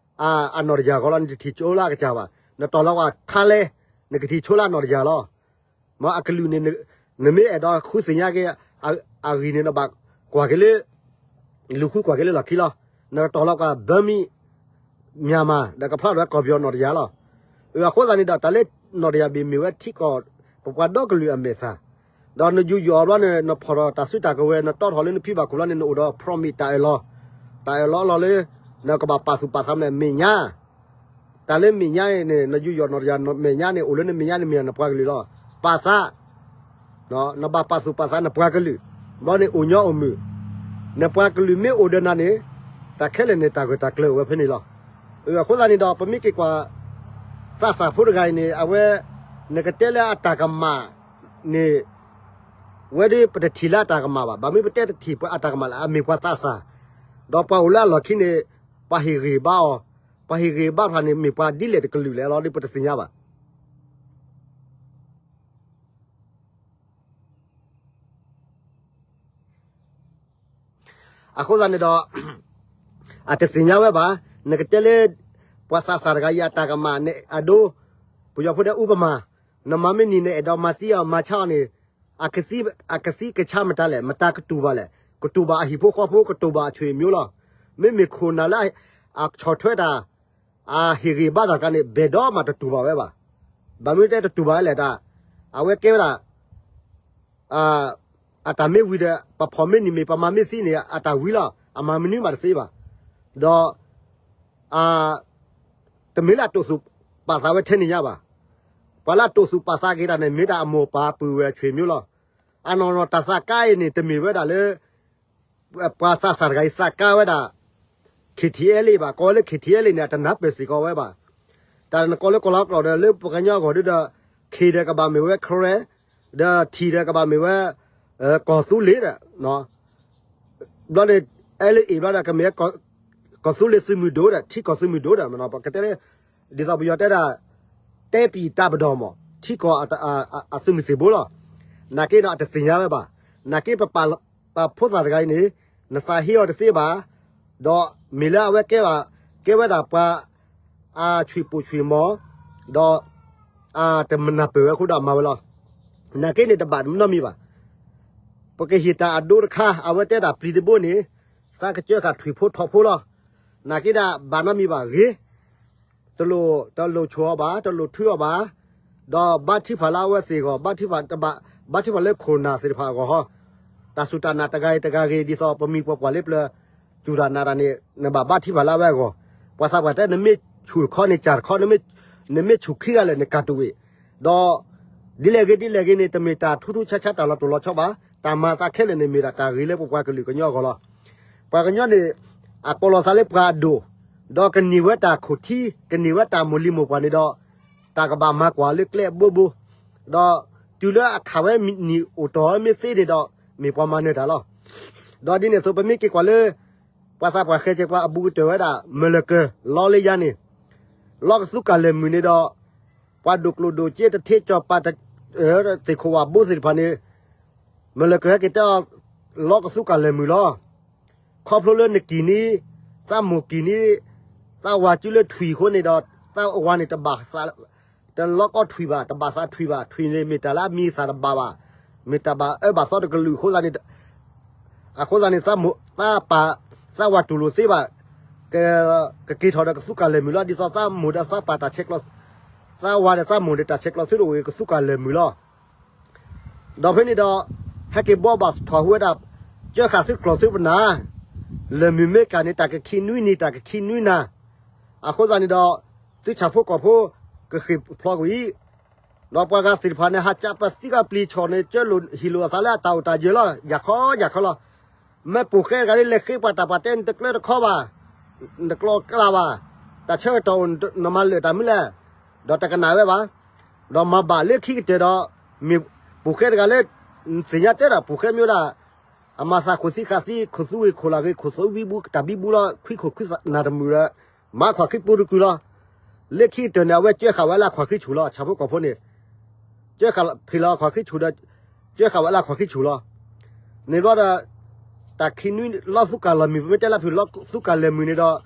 အနီၢ်တယၢ်ဂီၢ်လီၤ နတထံၣ်ဆိလၢအကစၢ်ဘၣ်. နတီၢ်လီၤကွၢ် Thailand န့ၣ် နကထံၣ်ဆိလၢအနီၢ်တယၢ်လီၤ. မ့ၢ်အကလုာ်န့ၣ် နမ့ၢ်အဲၣ်ဒိးဃုသ့ၣ်ညါက့ၤ အဂ့ၢ်န့ၣ် နဘၣ်ကွၢ်က့ၤလၢ လူၤဃုကွၢ်က့ၤလၢလီၢ်ခံလီၤ. နကတီၢ်လီၤကွၢ် Burmese, Myanmar ဒီးကဖျါထီၣ်ဝဲကီၢ်ပယီၤနီၢ်တယၢ်လီၤ. အဃိသတးန့ၣ်ဒီး တၢ်လၢနီၢ်တယၢ်ဘ့ၣ်မ့ၢ်ဝဲထံကီၢ် ပပှၤဒီကလုာ်အမဲာ်သး ဒီးနယူးယီၣ်ဘျီန့ၣ် နဖီၣ်ထီၣ်တၢ်စုတၢ်ကဝဲၤ နတီထီၣ်လၢနဖံဘၣ်ခိၣ်ဘျီန့ၣ် နအိၣ်ဒီး promise တၢ်အၢၣ်လီၤ, တၢ်အၢၣ်လီၤအလီၢ်လၢ နကဘၣ်ပာ်သူၣ်ပာ်သးမ့ၢ်မဲာ်ညါ, တၢ်လၢမဲာ်ညါန့ၣ် နယူးယီၣ်နီၢ်တယၢ်မဲာ်ညါန့ၣ် အိၣ်လၢနမဲာ်ညါန့ၣ်မ့ၢ်နပှၤကလုာ်လီၤ. ပာ်သး နဘၣ်ပာ်သူၣ်ပာ်သးနပှၤကလုာ်, ဘျီန့ၣ်အိၣ်ညီအိၣ်မုာ်, နပှၤကလုာ်မ့ၢ်အိၣ်ဒီးနၤန့ၣ် တၢ်ခဲလၢာ်န့ၣ် တၢ်ဂၢၢ်တၢ်ကျၢၤအိၣ်ဝဲဖဲန့ၣ်လီၤ. အဃိသတးန့ၣ်ဒီး ပမ့ၢ်က့ၤကွၢ် သးစၢ်ဖိတဂၤအံၤန့ၣ် အဝဲ နကတဲလၢအတၢ်ကမၣ်န့ၣ် ဝဲဒၣ်ပတထံၣ်လၢအတၢ်ကမၣ်ဘၣ်. ဘၣ်မနုၤပတဲတထံၣ်ပှၤအတၢ်ကမၣ်လဲၣ်, အမ့ၢ်ပှၤသးစၢ်, ဒီးပှၤအိၣ်လၢအလီၢ်ခံန့ၣ် ပှၤဟ့ၣ်ဂံၢ်ဘါအီၤ, ပှၤဟ့ၣ်ဂံၢ်ဘါတဖၣ်န့ၣ် မ့ၢ်ပှၤဒ်လဲၣ်တကလုာ်လဲၣ်လီၤ ဒ်ပတသ့ၣ်ညါဘၣ်. အဃိသတးန့ၣ်ဒီး အတသ့ၣ်ညါဝဲဘၣ်. နကတဲလၢ ပှၤသးစၢ်တဂၤအံၤအတၢ်ကမၣ်န့ၣ် အဒိ ပယီၤဖိတဲ ဥပမာ, နမၤမ့ၢ်နံၤန့ၣ် အဲၣ်ဒိးမၤသံအီၤမၤဆါအီၤန့ၣ် အကသံကဆါမတၤလဲၣ်, မတၤကတူၢ်ဘၣ်လဲၣ်, ကတူၢ်ဘၣ်အဟံၣ်ဖိဃီဖိ, ကတူၢ်ဘၣ်အဆွေမျိုးလီၤ. မ့မ့ၢ်ခိၣ်နၢ်လၢအဆီၣ်ထွဲတၢ် အဟ့ၣ်ဂံၢ်ဘါတၢ်တခါန့ၣ် ဘယ်တော့မှတတူၢ်ဘၣ်ဝဲဘၣ်. ဘၣ်မနုၤတဲတတူၢ်ဘၣ်ဝဲလဲၣ်တၢ်, အဝဲကဲဝဲဒၣ် အတၢ်မ့ၢ်ဝံၤဒီး ပဖီၣ်မ့ၢ်နံၤမ့ၢ် ပမၤမ့ၢ်သံန့ၣ် အတၢ်ဝံၤလီၤ, အမၤမနုၤမးတသ့ဘၣ်. ဒီး တမ့ၢ်လၢအတိာ်သူၣ်ပာ်သးဝဲထဲန့ၣ်ညါဘၣ်. ပှၤလၢအတိာ်သူၣ်ပာ်သးက့ၤတၢ်န့ၣ် မ့ၢ်ဒၣ်အမိၢ်ပၢ်ပုၢ်ဝဲၢ်ဆွေမျိုးလီၤ. အနီၢ်နီၢ်တၢ်သးကါအံၤန့ၣ် တမ့ၢ်ဝဲဒၣ်လၢ ပှၤသးစၢ်တဂၤအံၤသးကါဝဲဒၣ် K T L A ဘၣ်, ကိးဝဲလၢ K T L A န့ၣ် အတနၢ်ပၢၢ်စ့ၢ်ကီးဝဲဘၣ်. တၢ်နကိးလၢကီၢ်လီၤကျိာ်ဒီး လၢပှၤကညီအဂီၢ်ဒီး K ဒီးကဘၣ်မ့ၢ်ဝဲ Karen, ဒီး T ဒီးကဘၣ်မ့ၢ်ဝဲ ကီၢ်သူလ့ၤဒီး ဘျီန့ၣ် L A ဘျီဒီး ကမ့ၢ်ဝဲ ကီၢ်သူလ့ၤသုးမုၢ်ဒိၣ်ဒီး ထံကီၢ်သုးမုၢ်ဒိၣ်ဒီး ပကတဲလၢ ဒ်သိးပယီၤတဲဒၣ် တဲပံၤတၢ်ပဒီၣ်မး ထံကီၢ်အသုးမုၢ်သံၣ်ဘိလီၤ. နာ်က့ဒီးအတသ့ၣ်ညါဝဲဘၣ်. နာ်က့ပပာ်ပှၤဖိသၣ်တဂၤအံၤန့ၣ် နသးဟ့အီၤတသ့ဘၣ်. ဒီးမ့ၢ်လၢအဝဲကဲဘၣ် ကဲဝဲဒၣ်ပှၤ အဆွေမျိုးဆွေမျိုး ဒီး အတမနၢ်ပၢၢ်ဝဲအဃိဒီးမၤဝဲလီၤ. နာ်က့န့ၣ် တဘၣ်နီတမံၤဘၣ်. ပကဟ့ၣ်တၢ်အဒိတခါ အဝဲတဲဒၣ်ပျံၤတဘိန့ၣ် သးကစၢဃာ်ထွံၣ်ဖိထိၣ်ဖိလီၤ. နာ်က့ဒၣ်ဘၣ်နီတမံၤဘၣ်ဂ့ၤ တလိၣ် တလိၣ်ဆိၣ်အီၤဘၣ် တလိၣ်ထုအီၤဘၣ်. ဒီးဘါထုကဖၣ်လၢအဝဲသ့ၣ်အဂီၢ် ဘါထုကဖၣ် ဘါထုကဖၣ်လၢခိၣ်နၢ်သ့ၣ်တဖၣ်အဂီၢ်ဟီ. တၢ်စူၢ်တၢ်နာ်တဂၤအံၤတဂၤဂ့ၤ ဒ်သိးပမိၢ်ပှၢ်ပှၢ်လၢပျၢၤ စူၢ်တၢ်နာ်တၢ်န့ၣ် နဘၣ်ဘါထုကဖၣ်လၢအဝဲအဂီၢ်. ပှၤသးပှၢ်တဲ နမ့ၢ်ဆူၣ်တခီန့ၣ် ကၢ်တခီ နမ့ၢ်ဆူၣ်ခံဂၤလၢာ်န့ၣ် ကၢ်တဝ့ၢ် ဒီး ဒ်လဲၣ်ဂ့ၤဒ်လဲၣ်ဂ့ၤန့ၣ် တမ့ၢ်တၢ်ထူထူဆါဆါတၢ်လီၤတိၢ်လီၤဆီဘၣ်. တၢ်မၤသးခဲလၢာ်န့ၣ် မ့ၢ်ဒၣ်တၢ်ဂ့ၤလၢပပှၤကလုာ်ကညီအဂီၢ်လီၤ. ပှၤကညီန့ၣ် အကိးလီၤသးလၢပှၤအဒိၣ်, ဒီးကန့ၢ်ဝဲတၢ်ခိၣ်ထံ, ကန့ၢ်ဝဲတၢ်မိၢ်လံၤမိၢ်ပှၢ်န့ၣ်ဒီး တၢ်ကဘၣ်မၤကွၢ်လၢကျဲအဘိဘိ, ဒီးတုၤလၢအခးဝဲနံၣ်အိၣ်တီၢ်ဝဲမ့ၢ်သ့န့ၣ်ဒီး မ့ၢ်ပှၤမၤနၢၤတၢ်လီၤ. ဒီးဒ်န့ၣ်အသိး ပမ့ၢ်က့ၤကွၢ်လၢ ပှၤသးပှၢ်ဃဲၤကဲၤပှၤအဘူးကတၢၢ်ဝဲဒၣ် မလၢကၢၤ လီလၢယါန့ၣ် လီကသူကၢ်လဲၤမုာ်န့ၣ်ဒီး ပှၤဒိၣ်ကျိၣ်ဒိၣ်စ့တထ့ကၠီၤပၤ သ့ၣ်ခိၣ်ဝၣ်ဘိသ့ၣ်တဖၣ်န့ၣ် မလၢကၢၤဟဲက့ၤတဲအီၤ လီကသူကၢ်လဲၤမုာ်လီၤ. ခီဖျိလၢနကံၢ်န့ၣ် သးမိၢ်ကံၢ်န့ၣ် သးဝၤစုလၢထွံၣ်အဃိန့ၣ်ဒီး သးဝၤန့ၣ်တဘၣ် တလီကီထွံၣ်ဘၣ် တဘၣ်သးထွံၣ်ဘၣ်. ထွံၣ်န့ၣ်မ့ၢ်တၢ်လၢအမံၤသၣ်တဘၣ်ဘၣ်, မ့ၢ်တၢ်ဘၣ်အၢဘၣ်သီတကလုာ်အဃိသတးန့ၣ် အဃိသတးန့ၣ် သးမိၢ်သးပၢ် သးဝၤတူၢ်လိာ်သ့ဘၣ်, ကက့ၤထီၣ်ဒီးကသူကၢ်လဲၤမုာ်လီၤ. ဒ်သိးသးမိၢ်ဒီးသးပၢ်တၢ်ဆဲးကျိး သးဝၤဒီးသးမိၢ်ဒီးတၢ်ဆဲးကျိးသုတအိၣ်ဂ့ၤ ကသူကၢ်လဲၤမုာ်လီၤ. ဒီးဖဲန့ၣ်ဒီး ဟဲက့ၤဘိးဘၣ်ထီၣ်ဟူဝဲဒၣ် ကၢဃာ်သုကျိာ်သုပနၢ်, လဲၤမုာ်မ့ၢ်ကၢ်န့ၣ် တၢ်ကခံနွံနံၤ တၢ်ကခံနွံနၤ, အဃိသတးန့ၣ်ဒီး သုဆၣ်ဖိကီၢ်ဖိ ကဃ့ၢ်ဖျိးကွံာ် ဒီးပှၤဂၤသ့ၣ်တဖၣ်န့ၣ် ဟးကးပသံကပျံၤဆီၣ်န့ၣ် ကၢလိာ်ဟ့ၣ်လိာ်အသးလၢအတၢ်အိၣ်တၢ်ယၢၤလီၤ. ယၤခီယၤခီလီၤ. မ့ၢ်ပိာ်ဃဲတဂၤလၢလဲၤဃ့ပှၤတၢ်ပှၤတဲန့ၣ် တကျၢတခီဘၣ်, တကျီကျါဘၣ်, တၢ်ဆၢကတီၢ်အိၣ် နမၤလၢာ်တၢ်မနုၤလဲၣ်, ဒီးတကနၣ်ဝဲဘၣ်. ဒီးမၤဘၣ်လၢခံကတၢၢ်ဒီး မ့ၢ်ပိာ်ဃဲတဂၤလၢ သ့ၣ်ညါတဲဒၣ်ပိာ်ဃဲမ့ၢ်ဝဲဒၣ် အမၤသးခိၣ်သံဃာ်သံ ခိၣ်သူဂ့ၤခိၣ်လၢ်ဂ့ၤ ခိၣ်သူဘံဘူ တၢ်ဘံဘူလီၤ ခွံခိၣ်ခွံနၢ်တမုာ်ဒီး မၤခွါခံပူတကုာ်လီၤ. လၢခံကတၢၢ်န့ၣ် အဝဲကၢဃာ်ဝဲလၢအခွးဃံဆူၣ်လီၤ. ဆၣ်ဖိကီၢ်ဖိန့ၣ် ကၢဃာ်ဖံးလီၤအခွးဃံဆူၣ်ဒီး ကၢဃာ်ဝဲလၢအခွးဃံဆူၣ်လီၤ. န့ၣ်ဘျီဒီး တၢ်ခံနွံလီၤသူကၢ်လီၤမုၢ် ပမ့ၢ်တဲလၢဖုၣ်လီၤသူကၢ်လီၤမုၢ်န့ၣ်ဒီး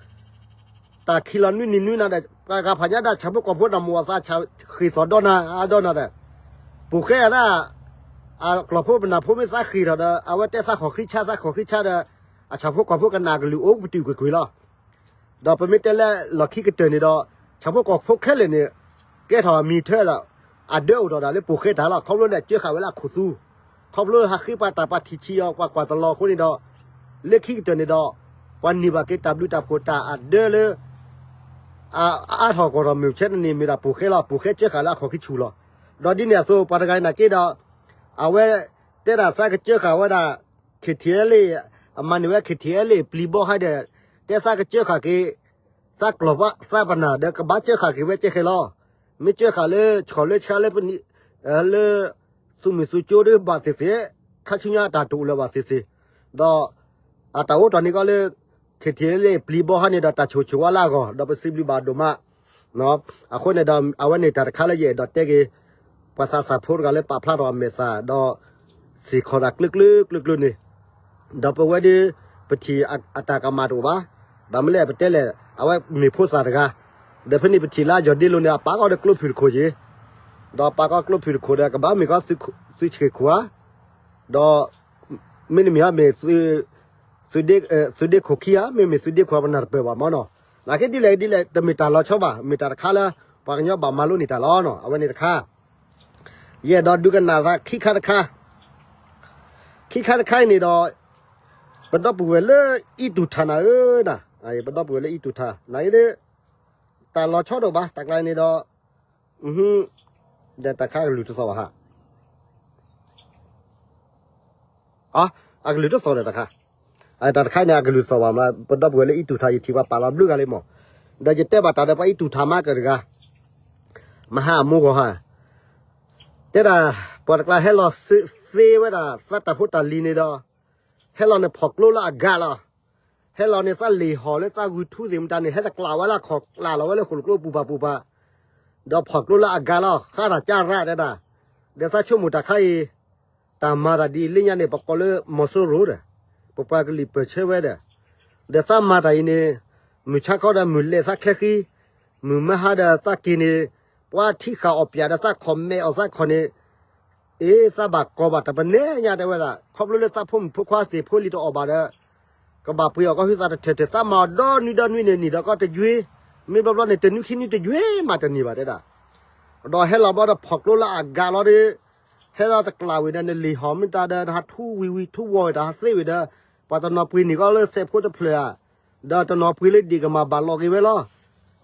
တၢ်ခံလီၤနွံနံၤနွံနၤဒီး ပှၤဂၤဖးညါဒၣ်ဆၣ်ဖိကီၢ်ဖိဒီး မ့ၢ်ဝဲသးဆၣ်ဃ့ၢ်သီၣ်ဒီနၤ အါဒီနၤဒီး ပူၤဃဲဒၣ် အကျီၢ်ဖိပနၢ်ဖိမ့ၢ်သးဃ့ၢ်ထီၣ်ဒီး အဝဲတဲသးခီၣ်ဃံဆါ သးခီၣ်ဃံဆါဒီး အဆၣ်ဖိကီၢ်ဖိကနၣ်ကလုၢ်အိၣ်ပတုာ်ကွ့ၢ်ကွ့ၢ်လီၤ. ဒီးပမ့ၢ်တဲလၢလီၢ်ခံကတၢၢ်န့ၣ်ဒီး ဆၣ်ဖိကီၢ်ဖိခဲလၢာ်န့ၣ် ကဲထီၣ်အမံၤထၢဒီး အဒၢအိၣ်ထီၣ်ဒၣ်လၢပူၤဃဲတၢ်လီၤ. ခီဖျိန့ၣ် ကၢဃာ်ဝဲလၢအခိၣ်သူ ခီဖျိဟးဃ့ပှၤတၢ်ပှၤထံၣ်ဆံးအီၤ ပှၤကွၢ်တလီၤအဃိန့ၣ်ဒီး လၢခံကတၢၢ်န့ၣ်ဒီး ပှၤန့ၢ်ဘၣ်က့ၤတၢ်ဘျုးတၢ်ဖှိၣ်တၢ်အဒၢလၢ အအါထီၣ်ကီၢ်ထီၣ်မုၢ်ဆဲတန့ၣ် မ့ၢ်ဒၣ်ပူၤဃဲလီၤ. ပူၤဃဲကၢဃာ်လၢအခိၣ်ခံဆူၣ်လီၤ. ဒီးဒ်န့ၣ်အသိး ပှၤတဂၤအံၤနာ်က့ဒီး အဝဲတဲဒၣ်သးကကၢဃာ်ဝဲဒၣ် KTLA အမၤန့ၢ်ဝဲ KTLA ပျံၤဘီဟါဒီး တဲသးကကၢဃာ်က့ၤ သးကျီၢ်ဘၣ်သးပနၢ်ဒီး ကဘၣ်ကၢဃာ်က့ၤဝဲကဲဃဲလီၤ. မ့ၢ်ကၢဃာ်လၢဆှီၣ်လၢဆါလၢပနံၤ လၢ သူၣ်မုၢ်သူကၠိဒီးဘၣ်သ့ၣ်သ့ၣ် ခါဆူညါအတၢ်တအိၣ်လၢၤဘၣ်သ့ၣ်သ့ၣ် ဒီး အတၢ်အိၣ်တီၢ်န့ၣ်ကီးလၢ KTLA ပျံၤဘီဟါန့ၣ်ဒီး တၢ်ဆိၣ်ဆိၣ်ဝါလၢအဂီၢ် ဒီးပစံးဘျုးဘၣ်ဒိၣ်မး အဃိန့ၣ်ဒီး အဝဲန့ၣ်တၢ်တခါလၢယအဲၣ်ဒိးတဲက့ၤ ပှၤသးစၢ်ဖိတဂၤလၢပာ်ဖျါထီၣ်အမဲာ်သၣ် ဒီး စ့ၢ်ကီးတၢ်ကျၢကျၢကျၢကျၢန့ၣ် ဒီးပဝဲဒၣ် ပထံၣ်အတၢ်ကမၣ်တအိၣ်ဘၣ်. ဘၣ်မနုၤလဲၣ်ပတဲလဲၣ် အဝဲမ့ၢ်ဖိသၣ်တဂၤ ဒီးဖဲန့ၣ်ပထံၣ်လၢယီၢ်ဒ့လိၤန့ၣ် အပာ်ကီးဒီးကျိဖုၣ်တခိၣ်ယ့ၣ် ဒီးပာ်ကီးကျိဖုၣ်တခိၣ်ဒီး ကဘၣ်မ့ၢ်ကီးသုဆ့ၣ်ခိၣ်ဧါ ဒီး မ့တမ့ၢ်ဟီမ့ၢ် သုဒ့ခိၣ်ခံဧါ မ့မ့ၢ်သုဒ့ခိၣ်ပနၢ်တပၢၢ်ဘၣ်မနီၤ. နာ်က့ဒ်လဲၣ်ဒ်လဲၣ် တမ့ၢ်တၢ်လီၤဆီဘၣ် မ့ၢ်တၢ်တခါလၢ ပှၤကညီဘၣ်မၤလိန့ၢ်တၢ်လီၤနီၤ အဝဲန့ၣ်တခါ ယအဲၣ်ဒိးဒုးကနၣ်သးခံခါတခါ ခံခါတခါအံၤန့ၣ်ဒီး ပဒီပုၢ်ဝဲၢ်လၢအံၣ်တူၢ်ထၣ်နၤဧၢနၤ, ပဒီပုၢ်ဝဲၢ်လၢအံၣ်တူၢ်ထၣ် နၤအံၤဒ် တၢ်လီၤဆီဒိၣ်ဘၣ် တၢ်ကျါန့ၣ်ဒီး ဒီးတၢ်ခါအကလုၢ်တသီၣ်ဘၣ်ဟး အကလုၢ်တသီၣ်ဒီးတၢ်ခါ, တၢ်တခါန့ၣ် အကလုၢ်တသီၣ်ဘၣ်မး ပဒီပုၢ်ဝဲၢ်လၢအံၣ်တူၢ်ထၣ် ယထံၣ်ပှၤပာ်လီၤဘျုးဂၤလံမး, ဒီးယတဲဘၣ်တၢ်ဒီးပှၤအံၣ်တူၢ်ထၣ်မးကတဂၤ, မဟါအမိၢ်ဂီၢ်ဟါ, တဲဒၣ် ပှၤတကျါဟဲလီၤသ့ဝဲဒၣ် သးတၢ်ဖိတၢ်လံၤန့ၣ်ဒီး, ဟဲလီၤန့ၣ်ဖီၣ်ကျိလၢအဂၤလီၤ. ဟဲလီၤန့ၣ်သးလ့ၢ်ဟီၣ်လၢသးဂုာ်ထူသ့ၣ်မတၤန့ၣ် ဟဲတကျးဝဲလၢခီၣ်ကျးလီၤဝဲလၢဃိၣ်ကျိပူၤပၤပူၤပၤ, ဒီးဖီၣ်ကျိလၢအဂၤလီၤ ဃါတၢ်ကၢ်ရၣ်တဲဒၣ်, ဒီးသးဆိကမိၣ်တၢ်ခါအံၤ, တၢ်မၤတၢ်ဒ်အံၤလၢညါန့ၣ် ပကိးလၢမီၤစိရိၤဒီး, ပပှၤကလုာ်ပၢၢ်ဆၢဝဲဒီး, ဒီးသးမၤတၢ်အံၤန့ၣ်, မုၢ်ဆါခီဒီးမုၢ်လဲၤသးချဲဃံ, မုၢ်မဟါဒီးသးက့ၤန့ၣ်, ပှၤထံဃာ်အီၣ်ပၠးဒီးသးခီၣ်မဲာ်အီၣ်သးခီၣ်န့ၣ်, အ့ သးဘၣ်ကီဘၣ်တၢ်ပနဲညါတဲဝဲဒၣ် ခီဖျိလၢသးဖိမုၣ်ဖိခွါသ့ၣ်ဖိလံၤတအီၣ်ဘၣ်ဒီး ကဘၣ်ပှ့ၤအီၣ်ကီၢ်ဟုသးတထၢၣ်ထၢၣ် သးမၤအီၤဒီနွံဒီနွံန့ၣ် နံၣ်ဒီးကီၢ်တယွ့, မ့ၢ်ဘျီဘျီန့ၣ် တနွံခံနွံတယွ့မးတန့ၢ်ဘၣ်တဲဒၣ်, ဒီးဟဲလီၤဘျီဒီးဖီၣ်ကျိလၢအဂၤလီၤဒီး, ဟဲလီၤတကျးဝံၤဒီးနလံာ်ဟီၣ်မ့ၢ်တၢ်ဒီး တဟးထူဝံၤဝံၤထူဝီၤဝံၤတၢ်ဟးသ့ဝံၤဒီး, ပှၤတနီၤပှ့ၤန့ၢ်ကီၢ်လၢစဲးဖိတဖျၢၣ်ဧါ ဒီးတနီၤပှ့ၤလၢဒံၣ်ကမၣ်ဘၣ်လီၤက့ၤဝဲလီၤ.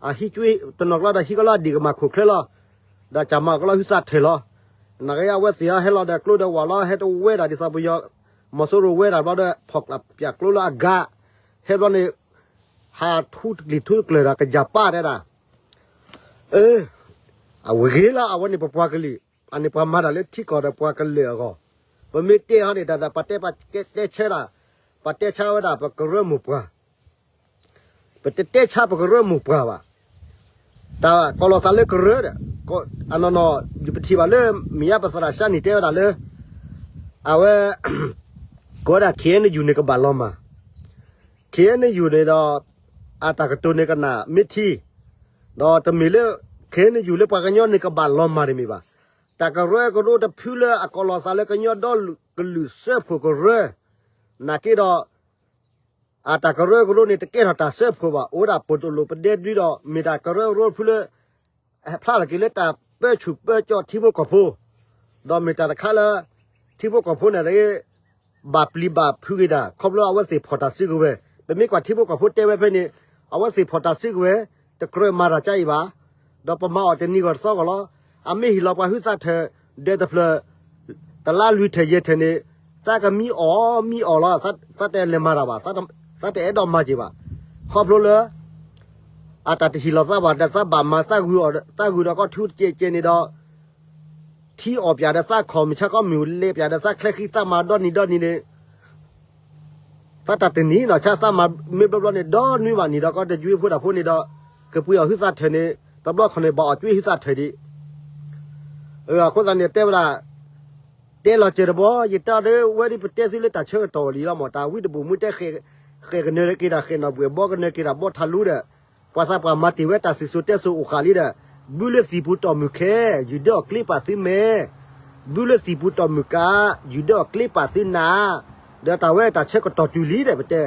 အဟံးကွ့ တနီၤကျီဒီးဟံးကီၢ်လၢအဒံၣ်ကမၣ်ခိၣ်ချၢလီၤ. ဒီးကၢ်မၤကီၢ်လၢဟုသးထၢၣ်လီၤ. နာ်က့အဝဲသ့ၣ်အီၤဟဲလီၤဒီးကျိဒီးဝၣ်လီၤ ဟဲတဝဲဒၣ်ဒ်သိးပယီၤ မီၤစိရိၤဝဲဒၣ်ဘျီဒီး ဖီၣ်ကျးပၠးကျိလၢအဂၤ, ဟဲဘျီန့ၣ် ဟးထူတကလံၤထူတကျၢၤဒီးကယၤပၢ်တဲဒၣ်, အဝဲဂ့ၤလီၤ အဝဲန့ၣ်ပပှၤကလုာ်, အန့ၣ်ပှၤမၤတၢ်လၢထံကီၢ်ဒီးပှၤကလုာ်အဂီၢ်, ပမ့ၢ်တဲဟီန့ၣ်တၢ်ဒီး ပတဲဆါဒၣ်, ပတဲဆါဝဲဒၣ်ပကရၢမိၢ်ပှၢ် ပတတဲဆါပကရၢမိၢ်ပှၢ်ဘၣ်. တၢ်ကီၤလီၤသးလၢကရၢဒီး, အနီၢ်နီၢ် ယပထံၣ်ဘၣ်လၢ မ့ၢ်ယါပသရၣ်စၢ်နံၣ်တဲဝဲဒၣ်လၢ အဝဲ ကိးဝဲဒၣ် KNU န့ၣ်ကဘၣ်လီၤမၢ်, KNU န့ၣ်ဒီး အတၢ်ကတိၤန့ၣ်ကနၣ်မ့ၢ်ထံ, ဒီးတမ့ၢ်လၢ KNU လၢပှၤကညီန့ၣ်ကဘၣ်လီၤမၢ်တမ့ၢ်ဘၣ်. တၢ်ကရၢကရိတဖုလၢအကီၤလီၤသးလၢကညီဒီကလုာ်စၢဖှိၣ်ကရၢ, နာ်က့ဒီး အတၢ်ကရၢကရိန့ၣ် တကဲထီၣ်တၢ်စၢဖှိၣ်ဘၣ်, အိၣ်ဝဲဒၣ်ပိာ်တလိာ်ပဒဲဒုဒီး မ့ၢ်တၢ်ကရၢကရိတဖုလၢ ဖျါထီၣ်က့ၤလၢတၢ်ပၢဆူၣ်ပၢကၠီၣ်ထံဖိကီၢ်ဖိ, ဒီးမ့ၢ်တၢ်တခါလၢ ထံဖိကီၢ်ဖိန့ၣ် ဘၣ်ပျံၤဘၣ်ဖုးက့ၤတၢ် ခီဖျိအဝဲသ့ၣ်ဖီၣ်တၢ်စုကဝဲၤ, ပမ့ၢ်ကွၢ်ထံဖိကီၢ်ဖိတဲဝဲဖဲန့ၣ်, အဝဲသ့ၣ်ဖီၣ်တၢ်စုကဝဲၤ, တကြၢးမၤတၢ်ကါအံၤဘၣ်, ဒီးပမၤအီၤတနံၤဂီၢ်တသီဂီၢ်လီၤ. အမ့ၢ်ဟ့ၣ်လီၤပှၤဟုသးထၢၣ် ဒဲးတဖျၢၣ် တလါလွံၢ်ထၢၣ်ယဲၢ်ထၢၣ်န့ၣ်, သးကမံအီၣ်မံအီၣ်လီၤ, သးတလဲၤမၤတၢ်ဘၣ်, သးတအဲၣ်ဒိးမၤက့ၤဘၣ်. ခီဖျိလၢ အတၢ်တဟ့ၣ်လီၤသးဘၣ်ဒီး သးဘၣ်မၤသးဂုၤအီၣ်, သးဂုၤဒီးကီၢ်ထူတကဲးကဲးန့ၣ်ဒီး, ထံအီၣ်ပၠးဒီးသးခီၣ် မုၢ်ဆါခီမုၢ်လဲၤပၠးဒီးသးချဲဃံ သးမၤဒီနံၤဒီနံၤန့ၣ် သးတၢ်တနံၤနီၢ်ဆါ သးမၤမ့ၢ်ဘျီဘျီန့ၣ် ဒီနွံဘၣ်နံၤဒီးကီၢ်တယွ့ဖိတၢ်ဖိန့ၣ်ဒီး, ကပှ့ၤအီၣ်ဟုသးထၢၣ်န့ၣ် တဘျီခီန့ၣ် ဘၣ်အီၣ်ကွံဟုသးထွဲဒံး, အဃိသတးန့ၣ်တဲဝဲဒၣ်, တဲလီၤစၢၤတဘျီ ယတဲအီၤဒ်ဝဲဒ်ပတဲသုလၢတၢ်ဆၢကတီၢ်လံလီၤမး တၢ်ဝံတဘိၣ်မူတဲ ဃဲးကနၢက့ၤတၢ်ဃဲးနီၣ်ဘှဲၣ် ဘီကနၢက့ၤတၢ်ဘီထးလူဒီး, ပှၤသးပှၢ်မၤတ့ၢ်ဝဲတၢ်စံၣ်စိၤတဲစိၤအိၣ်ဃာ်လံဒီး, ဘုလၢသံၣ်ပူၤတီၢ်မုၢ်ခဲ, ယူၤဒၢအီၣ်ကျ့ပာ်သုမဲ, ဘုလၢသံၣ်ပူၤတီၢ်မုၢ်ကါ, ယူၤဒၢအီၣ်ကျ့ပာ်သုနၤ, ဒီးတၢ်ဝဲတၢ်ဆၢကတီၢ်တုၤလံဒီးပတဲ,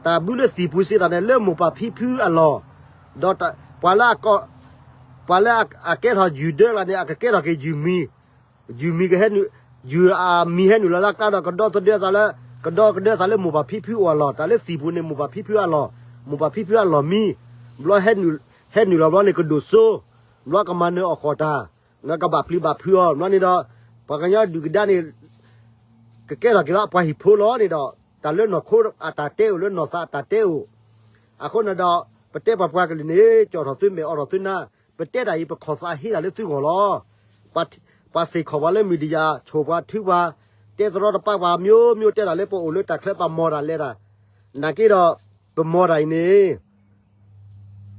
တၢ်ဘုလၢသံၣ်ပူၤစံးတၢ်န့ၣ် လၢမိၢ်ပၢ်ဖံဖုအလီၢ်, ဒီးပှၤလၢ ပှၤလၢအကဲထီၣ်ယူၤဒၢလီၤန့ၣ် အကကဲထီၣ်က့ၤယူၤမံၤ, ယူၤမံၤကဟဲနုာ်, ယူၤအမံၤဟဲနုာ်လီၤလၢအကျါဒီး ကဒီသဒၢသးလၢ, ကဒီကဒၢသးလၢမိၢ်ပၢ်ဖံဖုအလီၢ်, တၢ်လၢသံၣ်ပူၤန့ၣ် မိၢ်ပၢ်ဖံဖုအလီၢ်, မိၢ်ပၢ်ဖံဖုအလီၢ်မံ, ဘျီဟဲနုာ်လီၤဘျီန့ၣ် ကဒိၣ်စိ, ဘျီကမၤနၢၤအီၣ်ဃီၣ်တၢ်, နကဘၣ်ပျံၤဘၣ်ဖုးအီၤ ဘျီန့ၣ်ဒီး, ပှၤကညီဒုၣ်ကဒါန့ၣ် ကကဲထီၣ်က့ၤလၢအပှၤဟံၣ်ဖိလီၤန့ၣ်ဒီး, တၢ်လၢနီၢ်ခိအတၢ်တဲအိၣ် လၢနီၢ်သးအတၢ်တဲအိၣ်, အဃိန့ၣ်ဒီး, ပတဲပှၤပှၤကလုာ်န့ၣ် ကၠီၣ်ထီၣ်သုမဲာ် အိးထီၣ်သုနါ, ပတဲတၢ်အံၤ ပခီၣ်သးဟ့တၢ်လၢသုဂီၢ်လီၤ. ပှၤစ့ၢ်ခီၣ်ပှၤလၢ media ဆိၣ်ပှၤထုပှၤ, တဲသရီတပါပှၤ မျိုးမျိုး တဲတၢ်လၢပအိၣ်လၢတၢ်ချၢပမီၤတၢ်လဲၤတၢ်, နာ်က့ဒီး, ပမီၤတၢ်အံၤန့ၣ်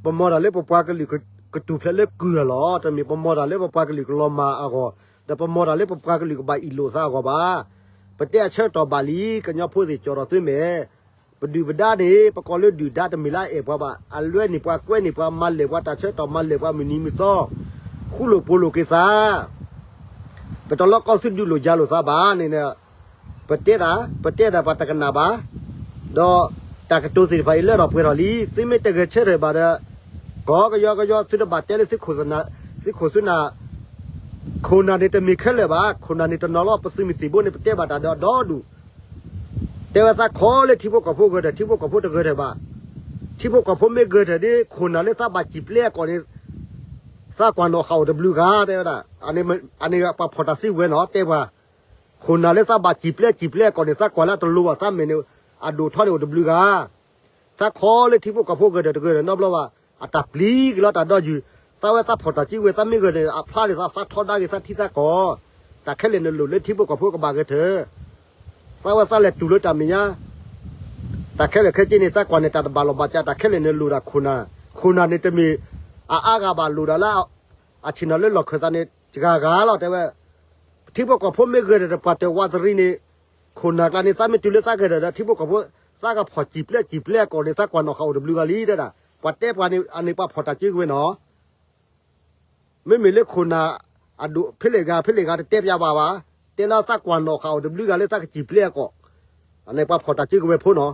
ပမီၤတၢ်လၢပပှၤကလုာ်ကတူၢ်ဖျဲးလၢကုၢ်အလီၢ်, တမ့ၢ်ပမီၤတၢ်လၢပပှၤကလုာ်ကလီၤမၢ်အဂီၢ်, ဒီးပမီၤတၢ်လၢပပှၤကလုာ်ကဘၣ်အ့ၣ်လိာ်သးအဂီၢ်ဘၣ်. ပတဲအဆၢကတီၢ်ဘၣ်လံ, ကညီဖိသ့ၣ်ကၠီၣ်ထီၣ်သုမဲာ်, ပဒုၣ်ပဒါန့ၣ် ပကိးလၢဒုၣ်ဒါတမ့ၢ်လၢအအဲၣ်ပှၤဘၣ်, အလွဲန့ၢ်ပှၤကွဲန့ၢ်ပှၤ မၤလဲၢ်ပှၤတၢ်ဆၢကတီၢ် မၤလဲၢ်ပှၤမုၢ်နံၤမုၢ်သီ, ဃူလိာ်ဖိးလိာ်က့ၤသး ပတလီၤကီသုဒုးလိာ်ယၤလိာ်သးဘၣ်န့ၣ်, ပတဲတၢ်, ပတဲတၢ်ပှၤတကနၣ်ဘၣ်, ဒီးတၢ်ကတိၤသ့ၣ်တဖၣ်အံၤလၢထီၣ်ပှဲၤထီၣ်လံ, သုမ့ၢ်တဂဲၤဆၢထၢၣ်ဘၣ်ဒီး, ကီကယီကယီသုတဘၣ်တဲလၢသုခိၣ်သုနၢ်, ခိၣ်နၢ်န့ၣ်တမ့ၢ်ခဲလၢာ်ဘၣ်, ခိၣ်နၢ်န့ၣ်တနီၤလီၤ ပသုးမုၢ်သံၣ်ဘိန့ၣ် ပတဲဘၣ်တၢ်ဒီးအဒီဒူၣ် တဲဝဲသးခီလၢထံဖိကီၢ်ဖိဂဲၤထၢၣ် ထံဖိကီၢ်ဖိတဂဲၤထၢၣ်ဘၣ်, ထံဖိကီၢ်ဖိမ့ၢ်ဂဲၤထၢၣ်ဒ် ခိၣ်နၢ်လၢသးဘၣ်စံၣ်ပျဲအကီၢ်န့ၣ်, သးကွၢ်နီၣ်ဃာ်အိၣ်တဘျုးဂၤ တဲဝဲဒၣ်, အန့ၣ်ပှၤဖီၣ်တၢ်စုကဝဲၤနီၤ တဲပှၤ, ခိၣ်နၢ်လၢသးဘၣ်စံၣ်ပျဲစံၣ်ပျဲအကီၢ်န့ၣ် သးကွၢ်လၢအတလိၤဘၣ်သးမဲာ်န့ၣ်, အဒိၣ်ထီန့ၣ်အိၣ်တဘျုးဂၤ သးခီလၢထံဖိကီၢ်ဖိဂဲၤထၢၣ်တဂဲၤထၢၣ်နီတဘျီဘၣ်, အတၢ်ပျံၤက့ၤလီၤတၢ်ဒီယုၢ်, သးဝဲသးဖီၣ်တၢ်စုကဝဲၤ သးမ့ၢ်ဂဲၤထၢၣ်န့ၣ် အဖျါန့ၣ်သး သးထီဒါက့ၤသးထံသးကီၢ်, တၢ်ခဲလၢာ်န့ၣ်လိၣ်လၢထံဖိကီၢ်ဖိကဘၣ်ဂဲၤထၢၣ်, သးဝဲသးလဲၤတူၢ်လၢတၢ်မဲာ်ညါ, တၢ်ခဲလၢာ်ခဲဆ့န့ၣ် သးကွၢ်န့ၣ် တၢ်တဘၣ်လီၢ်ဘၣ်စး တၢ်ခဲလၢာ်န့ၣ်လိၣ်ဒၣ်ခိၣ်နၢ်, ခိၣ်နၢ်န့ၣ်တမ့ၢ် အအါဂၤဘၣ်လိၣ်ဒၣ်လၢ အဆ့ၣ်နီၤလၢလီၢ်ခၢၣ်သးန့ၣ် တဂၤဂၤလီၤ တဲဝဲ, ထံဖိကီၢ်ဖိမ့ၢ်ဂဲၤထၢၣ်ဒီးပှၤတၢၢ်ဝးတရံးန့ၣ်, ခိၣ်နၢ်ကျါန့ၣ် သးမ့ၢ်တုၤလၢသးဂဲၤထၢၣ်ဒီး ထံဖိကီၢ်ဖိ သးကဖီၣ်စံၣ်ပျဲစံၣ်ပျဲအကီၢ်န့ၣ် သးကွၢ်နီၣ်ဃာ်အိၣ်တဘျုးဂၤလံ တဲဒၣ်, ပှၤတဲပှၤန့ၣ် အန့ၣ်ပှၤဖီၣ်တၢ်စုကဝဲၤနီၤ မ့မ့ၢ်လၢခိၣ်နၢ်အဒိၣ်ဖဲလဲၣ်ဂၤ ဖဲလဲၣ်ဂၤတတဲပျးဘၣ်ဘၣ်, တဲလၢသးကွၢ်နီၣ်ဃာ်အိၣ်တဘျုးဂၤလၢသးကစံၣ်ပျဲအကီၢ်, အန့ၣ်ပှၤဖီၣ်တၢ်စုကဝဲၤဖိနီၤ,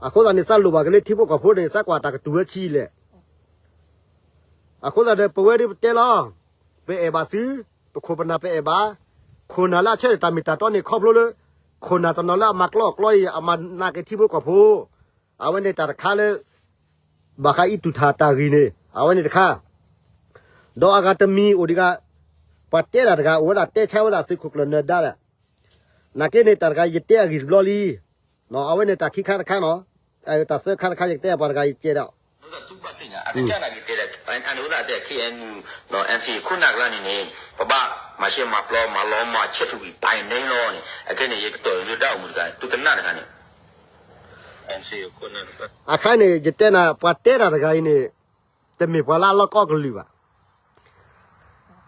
အဃိသတးန့ၣ် သးလိၣ်ဘၣ်က့ၤလၢထံဖိကီၢ်ဖိန့ၣ် သးကွၢ်တၢ်ကတုၤဝဲဆံးလဲၣ်, အဃိသတးဒီး ပဝဲဒၣ်ပတဲလီၤ, ပအဲၣ်ဘၣ်သု, ပခိၣ်ပနၢ်ပအဲၣ်ဘၣ်, ခိၣ်နၢ်လၢအဆၢထၢၣ်တၢ်မ့ၢ်တၢ်တီန့ၣ် ခီဖျိလၢ ခိၣ်နၢ်တနီၤလၢအမၤကျီအီၣ်ကျီအံၤ အမၤနာ်က့ၤထံဖိကီၢ်ဖိ, အဝဲန့ၣ်တၢ်တခါလၢ ဘၣ်ဃးအံၤတူၢ်ထၣ်တၢ်ဂ့ၢ်န့ၣ် အဝဲန့ၣ်တခါ, ဒီးအဂၤတမံၤအိၣ်ဒံးဂၤ, ပှၤတဲတၢ်တဂၤအိၣ်ဝဲဒၣ် တဲဆါဝဲဒၣ်သုးခိၣ်ကျၢၢ်နၢၤဒါဒီး, နာ်က့န့ၣ် တၢ်တဂၤယတဲအဂ့ၢ်တဘျီလံ, အဝဲန့ၣ်တၢ်ခံခါတခါနီၤ, တၢ်သၢခါတခါ ယကတဲပှၤတဂၤယကဲဒီး အန့ၣ်အိၣ်ဒၣ်တဲ KNU NCA ခိၣ်နၢ်ကျါန့ၣ်န့ၣ် ပဘၣ်မၤရှဲမၤပျီမၤလီၤမၢ်ဆဲးထူကွံာ်ပာ်အံၤန့ၣ်လီၤန့ၣ် အခဲန့ၣ် ယကတီၢ်လၢဒၣ်အိၣ်မူတဂၤန့ၣ် သုကနၣ်တဂၤန့ၣ် အခါန့ၣ် ယတဲနၤ ပှၤတဲတၢ်တဂၤအံၤန့ၣ် တမ့ၢ်ပှၤလၢအလီၢ်ကီကလုာ်ဘၣ်.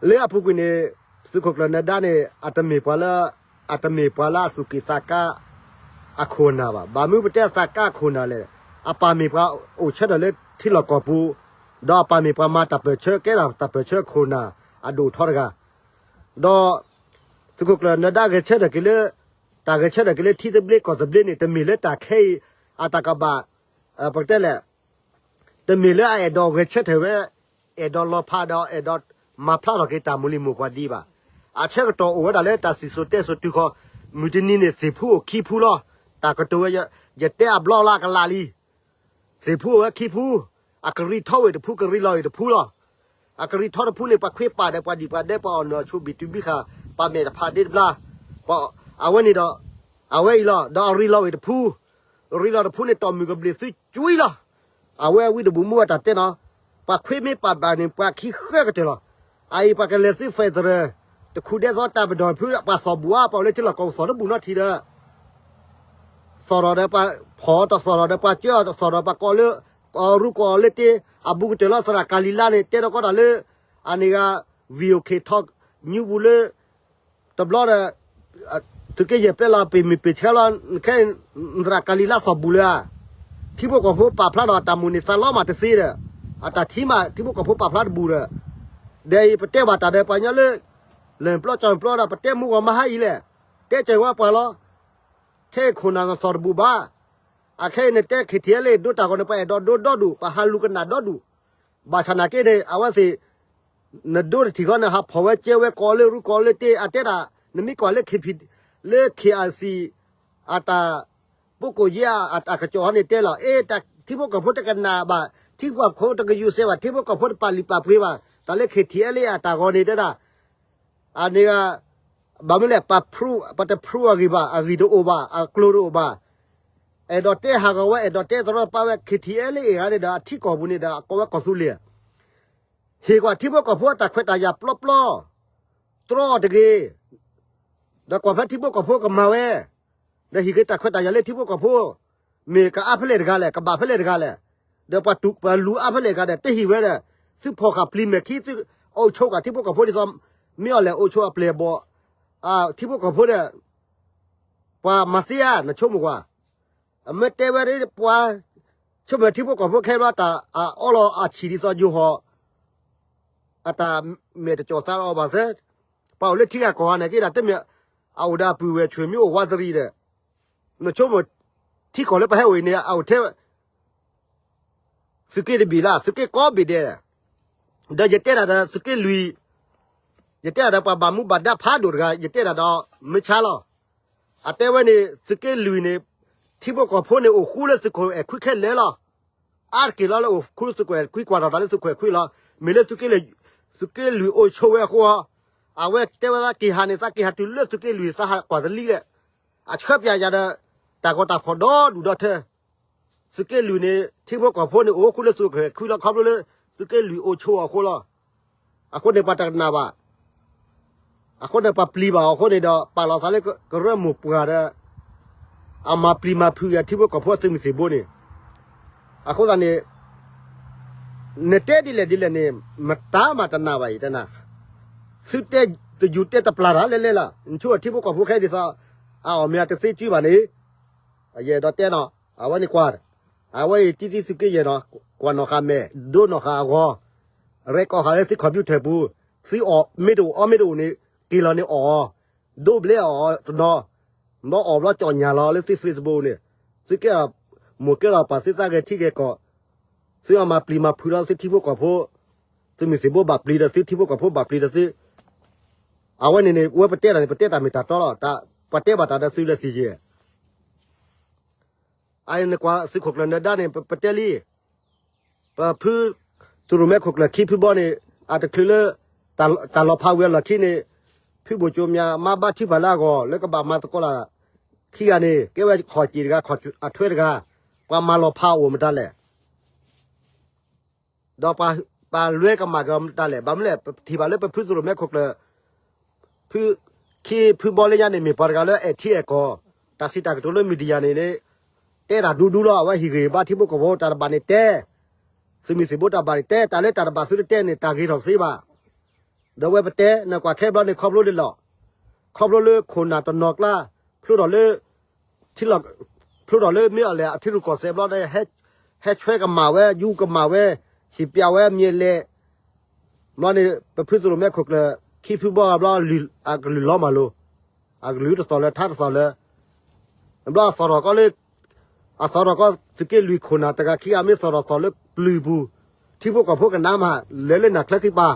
လၢအပူၤကွံာ်န့ၣ် သုးခိၣ်ကျၢၢ်နၢၤဒါန့ၣ် အတမ့ၢ်ပှၤလၢ အတမ့ၢ်ပှၤလၢအသူၣ်က့ၣ်သးကါ အခိၣ်နၢ်ဘၣ်. ဘၣ်မနုၤပတဲသးကါအခိၣ်နၢ်လဲၣ်. အပၢ်မ့ၢ်ပှၤအိၣ်ဆၢထၢၣ်လၢထံလီၢ်ကီၢ်ပူၤ, ဒီးအပၢ်မ့ၢ်ပှၤမၤတၢ်ပၢၢ်ဆၢ ကဲထီၣ်တၢ်ပၢၢ်ဆၢအခိၣ်နၢ် အဒိၣ်ထီတဂၤ ဒီး သုးခိၣ်ကျၢၢ်နၢၤဒါဂဲၤဆၢထၢၣ်က့ၤလၢ တၢ်ဂဲၤဆၢထၢၣ်က့ၤလၢထံသဘျ့ကီၢ်သဘျ့န့ၣ် တမ့ၢ်လၢတၢ်ခဲအံၤ အတၢ်ကဘၣ် ပကတဲလဲၣ် တမ့ၢ်လၢအအဲၣ်ဒိးဂဲၤဆၢထၢၣ်ဝဲ အဲၣ်ဒိးလီၤဖးဒီး အဲၣ်ဒိးမၤဖျါထီၣ်က့ၤတၢ်မိၢ်လံၤမိၢ်ပှၢ်ဒံးဘၣ်. အဆၢကတီၢ်အိၣ်ဝဲဒၣ်လၢတၢ်စံၣ်စိၤတဲစိၤတုၤဃီၤ မုၢ်တနံၤန့ၣ် သ့ၣ်ဖူအိၣ်ခံဖူလီၤ. တၢ်ကတိၤဝဲ ယတဲအဘျီလၢအကလးလံ သ့ၣ်ဖူအိၣ်ဝဲခံဖူ, အကရံၣ်ထီဝဲတဖူ ကရံၣ်လီၤဝဲတဖူလီၤ. အကရံၣ်ထီတဖူန့ၣ် ပှၤခွ့ပာ်ဒီးပှၤဒံၣ်ပှၤဒဲ ပှၤအီၣ်နုာ်အဆိဘံၣ်တုၤဘံၣ်ဃာ် ပှၤမဲာ်တဖးဒ့တဘျါ, အဝဲန့ၣ်ဒီး အဝဲအံၤလီၤ. ဒီးအရံၣ်လီၤဝဲတဖူ, အရံၣ်လီၤတဖူန့ၣ် တီၢ်မုၢ်ကဘျံးသုကွံလီၤ. အဝဲအဝံတဘူၣ်မူအတၢ်တဲနီၤ, ပှၤခွ့မ့ၢ်ပာ်ဘၣ်န့ၣ် ပှၤခံဃၢကတၢၢ်လီၤ. အအံၤပှၤကလဲၤသု federal တခူၣ်ဒဲသီတၢ်ပဒိၣ်ဖု ပှၤသီၣ်ဘူၣ်အါ ပှၤအိၣ်လၢထံလီၢ်ကီၢ်ပူၤသီၣ်တဘူၣ်နီတထံၣ်ဒီး သီၣ်ထီၣ်ဒီးပှၤဖီၣ်တသီၣ်ထီၣ်ဒီးပှၤကၢတသီၣ်ထီၣ်ပှၤကိးလၢ ရူၢ်ကိးလၢတ့ အဘူးကတၢၢ်လီၤ သရၣ်ကၤလံၤလါန့ၣ် တဲထီၣ်ကီးတၢ်လၢ အန့ၣ်ဂၤ VOA ခ့ၣ်ထီၣ် ညူပူၤလၢ တဘျီဒီး သုးက့ယဲၢ်ပျဲလီၤ ပ့ၤမ့ၢ်ပ့ၤဆဲလီၤ ခဲ သရၣ်ကၤလံၤလါသီၣ်ဘူးလၢၤဧါ, ထံဖိကီၢ်ဖိပာ်ဖျါဒီးအတၢ်မိၣ်န့ၣ် သးလီမးတသ့ဒီး အတၢ်ထံၣ်မး ထံဖိကီၢ်ဖိပာ်ဖျါတဘူးဒီး ဒီးအံၤပတဲဘၣ်တၢ်ဒီးပှၤကညီလၢ လၢၢ်ပျီကၠီၣ်ပျီဒီး ပတဲမူဂီၤမဟါအံၤလဲၣ်, တဲကၠီၣ်ဝဲပှၤလီၤ, ခဲအံၤခိၣ်နၢ်သီၣ်တဘူးဘၣ်, အခဲအံၤနတဲ ခ့ၣ်ထံးအဲလ့ၣ် ဒိတၢ်ဂီၤန့ၣ် ပှၤအဲၣ်ဒိးဒိဒီဒူၣ် ပှၤဟးလူၤကနၣ်ဒီဒူၣ်, ဘၣ်ဆၣ်နာ်က့န့ၣ် အဝဲသ့ၣ် နဒိတထံၣ်ဃီန့ၣ် ဟးဖီၣ်ဝဲကဲဝဲကိးလၢရူၢ်ကိးလၢတ့ အတဲဒၣ် နမ့ၢ်ကွၢ်လၢ KP လၢ KIC အတၢ် ပိကိၣ်ယ့အတၢ်ကစီၣ်ဟီန့ၣ်တဲလီၤ, အ့ ထံဖိကီၢ်ဖိတကနၣ်ဘၣ်, ထံဖိကီၢ်ဖိတကယူၤစဲးဘၣ်, ထံဖိကီၢ်ဖိတပာ်လုၢ်ပာ်ပှ့ၤဘၣ်, တၢ်လၢ ခ့ၣ်ထံးအဲလ့ၣ် အတၢ်ဂီၤန့ၣ်တဲဒၣ် အန့ၣ်ဂၤ ဘၣ်မနုၤလဲၣ် ပ prove ပတ prove အဂ့ၢ်ဘၣ်, အဂ့ၢ်တအိၣ်ဘၣ်, အကျိၤတအိၣ်ဘၣ်, အဲၣ်ဒိးတဲဟးဂီၤဝဲ အဲၣ်ဒိးတဲသရီပာ်ဝဲ ခ့ၣ်ထံးအဲလ့ၣ် အ့ၣ်ဂၤန့ၣ်ဒီး အထံကီၢ်ပူၤန့ၣ်ဒီး အကိးဝဲကီၢ်သူလ့ၤ, ဟ့ၣ်ကွၢ်ထံဖိကီၢ်ဖိအတၢ်ခွဲးတၢ်ယာ်ပျီပျီ, တြီအီၤတဂ့ၤ, ဒီးကွၢ်ဖဲထံဖိကီၢ်ဖိကမၤဝဲ ဒီးဟ့ၣ်က့ၤတၢ်ခွဲးတၢ်ယာ်လၢထံဖိကီၢ်ဖိ, မ့ၢ်ကအါဖဲလဲၣ်တဂၤလဲၣ်, ကဘၣ်ဖဲလဲၣ်တဂၤလဲၣ်, ဒီးပှၤတူၢ်ပှၤလူၤအါဖဲလဲၣ်တဂၤဒီး တဟ့ၣ်ဝဲဒီး သုဖီၣ်ဃာ်ပျံၤမဲာ်ခံ သုအိၣ်ဆိးကွၢ်ထံဖိကီၢ်ဖိဒ်သိး မ့ၢ်အီၤလဲၣ် အိၣ်ဆိးအပျဲၢ်အဘီၣ်, ထံဖိကီၢ်ဖိဒီး ပှၤမၤသ့ဧါ နဆိကမိၣ်ကွၢ်, အမ့ၢ်တဲဝဲဒ်ပှၤ ဆိကမိၣ်ထံဖိကီၢ်ဖိခဲဘျီတၢ်အအီလီၤအဆံးဒ်သိးယိၤဟီၣ် အတၢ်မဲာ်တကၠီၣ်သးအီၤဘၣ်သ့, ပှၤအိၣ်လၢထံဂၤကီၢ်ဂၤန့ၣ်က့ဒၣ် တမ့ၢ်အအိၣ်ဒီးအပုၢ်ဝဲၢ် ဆွေမျိုးအိၣ်ဝါသရံးဒီး နဆိကမိၣ် ထံကီၢ်လၢပဟဲအိၣ်အံၤန့ၣ် အအိၣ်ထဲ သုးက့တဘ့ၣ်လၢ သုးက့ကိးဘ့ၣ်ဒဲး, ဒီးယတဲတၢ်ဒီးသုးက့လွံၢ်, ယတဲတၢ်ဒီးပှၤဘၣ်မူဘၣ်ဒါဖးဒိၣ်တဂၤ ယတဲတၢ်ဒီးမုၢ်ဆါလီၤ. အတဲဝဲန့ၣ် သုးက့လွံၢ်န့ၣ် ထံဖိကီၢ်ဖိန့ၣ်အိၣ်ဃူလၢသုးခိၣ်အဲၣ်ခွံခဲလၢာ်လီၤ. အါတက့ၢ်လီၤလၢအိၣ်ဃူလၢသုးခိၣ်အဲၣ်ခွံ ကွၢ်ထီၣ်တၢ်လၢသုးခိၣ်အဲၣ်ခွံလီၤ. မ့ၢ်လၢသုးက့လွံၢ်အိၣ်ဆိးဝဲအဃိ အဝဲတဲဝဲသးက့ၤဟးန့ၣ် သးက့ၤဟးတုၤလၢသုးက့လွံၢ် သးဟးကွၢ်သလံလဲၣ်. အဆၢပၠးယၤဒီး တၢ်ဂီၤတၢ်ဖီၣ်ဒီဒူၣ်ဒီထၢ သုးက့လွံၢ်န့ၣ် ထံဖိကီၢ်ဖိန့ၣ် အိၣ်ဃူလၢသုးခိၣ်အဲၣ်ခွံလီၤ ခီဖျိလၢ သုးက့လွံၢ်အိၣ်ဆိးအီၤအဃိလီၤ. အဃိန့ၣ်ပှၤတကနၣ်ဘၣ်. အဃိန့ၣ်ပှၤပျံၤဘၣ်အီၤအဃိန့ၣ်ဒီး ပာ်လီၤသးလၢကရၢမိၢ်ပှၢ်ဒီး အမၤပျံၤမၤဖုးယၤထံဖိကီၢ်ဖိအသုးမုၢ်သံၣ်ဘိန့ၣ်, အဃိသတးန့ၣ် နတဲဒ်လဲၣ်ဒ်လဲၣ်န့ၣ် မတၤမးတနာ်ဘၣ်အံၤတနၤ, သုတဲတယူၤတဲတပျၢ်တၢ်လဲၣ်လဲၣ်လီၤ. နဆိထံဖိကီၢ်ဖိခဲဒ်သိး အအီၣ်မ့ၢ်အတသ့စုဘၣ်န့ၣ်, ယအဲၣ်ဒိးတဲနီၤ အဝဲန့ၣ်ကွၢ်, အဝဲအံၤတံသံသုးက့ယဲၢ်နီၤ, ကွၢ်နီၣ်ဃာ်မဲာ် ဒိနီၣ်ဃာ်အဂီၤ, ရဲၣ်ကီၢ်ဃာ်လၢသု computer ပူၤ, သုအီၣ်မ့ၢ်တအိၣ်အီမ့ၢ်တအိၣ်န့ၣ် က့ၤလီၤန့ၣ်အီၣ်အီၤ, ဒိဘျဲအီၣ်အီၤတနီၤ, ဘျီအီၣ်ဘျီကၠီၣ်ညၣ်လီၤလၢသု Facebook န့ၣ်, သုကဲထီၣ်မိၢ်ကဲထီၣ်ပၢ်သုသးဂဲၤထံဂဲၤကီၢ်, သုအီၣ်မၤပျံၤမၤဖုးဒီးသုထံဖိကီၢ်ဖိ, သုးမုၢ်သံၣ်ဘိဘၣ်ပျံၤဒီးသု ထံဖိကီၢ်ဖိဘၣ်ပျံၤဒီးသု အဝဲန့ၣ်န့ၣ် ဝဲပတဲတၢ်န့ၣ် ပတဲတၢ်မ့ၢ်တၢ်တီလီၤ. ပတဲဘၣ်တၢ်ဒီးသုလၢသံယဲၢ် အအံၤနကွၢ်သုးခိၣ်ကျၢၢ်နၢၤဒါန့ၣ် ပတဲလံ, ပဖု သုးရိၣ်မဲခိၣ်ကျၢၢ်ခံဖုဘီန့ၣ် အတချုးလၢ တၢ်လီၤဖးဝံၤအလီၢ်ခံန့ၣ် ဖုဘိၣ်ကၠိမၠးမါဘါထုကဖၣ်လၢအဂီၢ် လၢကဘၣ်မၤသကိးတၢ်ခံဂၤန့ၣ် ကဲဝဲခီၣ်စ့ၣ်တဂၤ ခီၣ်အထွဲတဂၤ, ပှၤမၤလီၤဖးအိၣ်မတၤလဲၣ် ဒီးပှၤလွဲကမၣ်က့ၤအီၤမတၤလဲၣ်. ဘၣ်မနုၤလဲၣ် ပထံၣ်ဘၣ်လၢပဖုသုးရိၣ်မဲခိၣ်ကျၢၢ် ဖု ခံဖုဘီလၢညါန့ၣ် မ့ၢ်ပှၤတဂၤလၢအဲၣ်ထံအဲၣ်ကီၢ်, တၢ်စံးတၢ်ကတိၤလၢ media န့ၣ်န့ၣ် တဲတၢ်ဒူဒူလီၤ. အဝဲဟ့ၣ်ဂံၢ်ဘါထံဖိကီၢ်ဖိ တၢ်တဘၣ်န့ၣ်တဲ, သုးမုၢ်သံၣ်ဘိတၢ်ဘၣ်န့ၣ်တဲ, တၢ်လၢတၢ်တဘၣ်သုတတဲန့ၣ် တၢ်ဂ့ၤထီၣ်သ့ဘၣ်. ဒီးဝဲပတဲ နကွၢ်ခဲဘျီန့ၣ် ခီဖျိလၢလီၤ, ခီဖျိလၢခိၣ်နၢ်တနီၤကျါ ဖျိထီၣ်လၢ ထံလီၤ ဖျိထီၣ်လၢမ့ၢ်အီၤလဲၣ် အထံရူၢ်ကီၢ်သဲးဘျီဒီး ဟဲဆွဲကမၣ်ဝဲ ယူကမၣ်ဝဲ ဟ့ၣ်ပျးဝဲမ့ၢ်လဲၣ်. ဘျီန့ၣ် ပဖုသုးရိၣ်မဲခိၣ်ကျၢၢ် ခံဖုဘီဂၤဘျီ အကလုၢ်လီၤမၢ်လိၤ, အကလုၢ်တသီၣ်လၢၤ ထါတသီၣ်လၢၤ. ဘျီအသီၣ်ထီၣ်ကီးလၢ အသီၣ်ထီၣ်ကီး သုးက့လွံၢ်ခိၣ်နၢ်တဂၤခံဂၤ မ့ၢ်သီၣ်ထီၣ်သီၣ်လၢပျုၤပူၤ, ထံဖိကီၢ်ဖိကနၣ်မး လဲၤလၢနၢ်ချၢခံပၤ,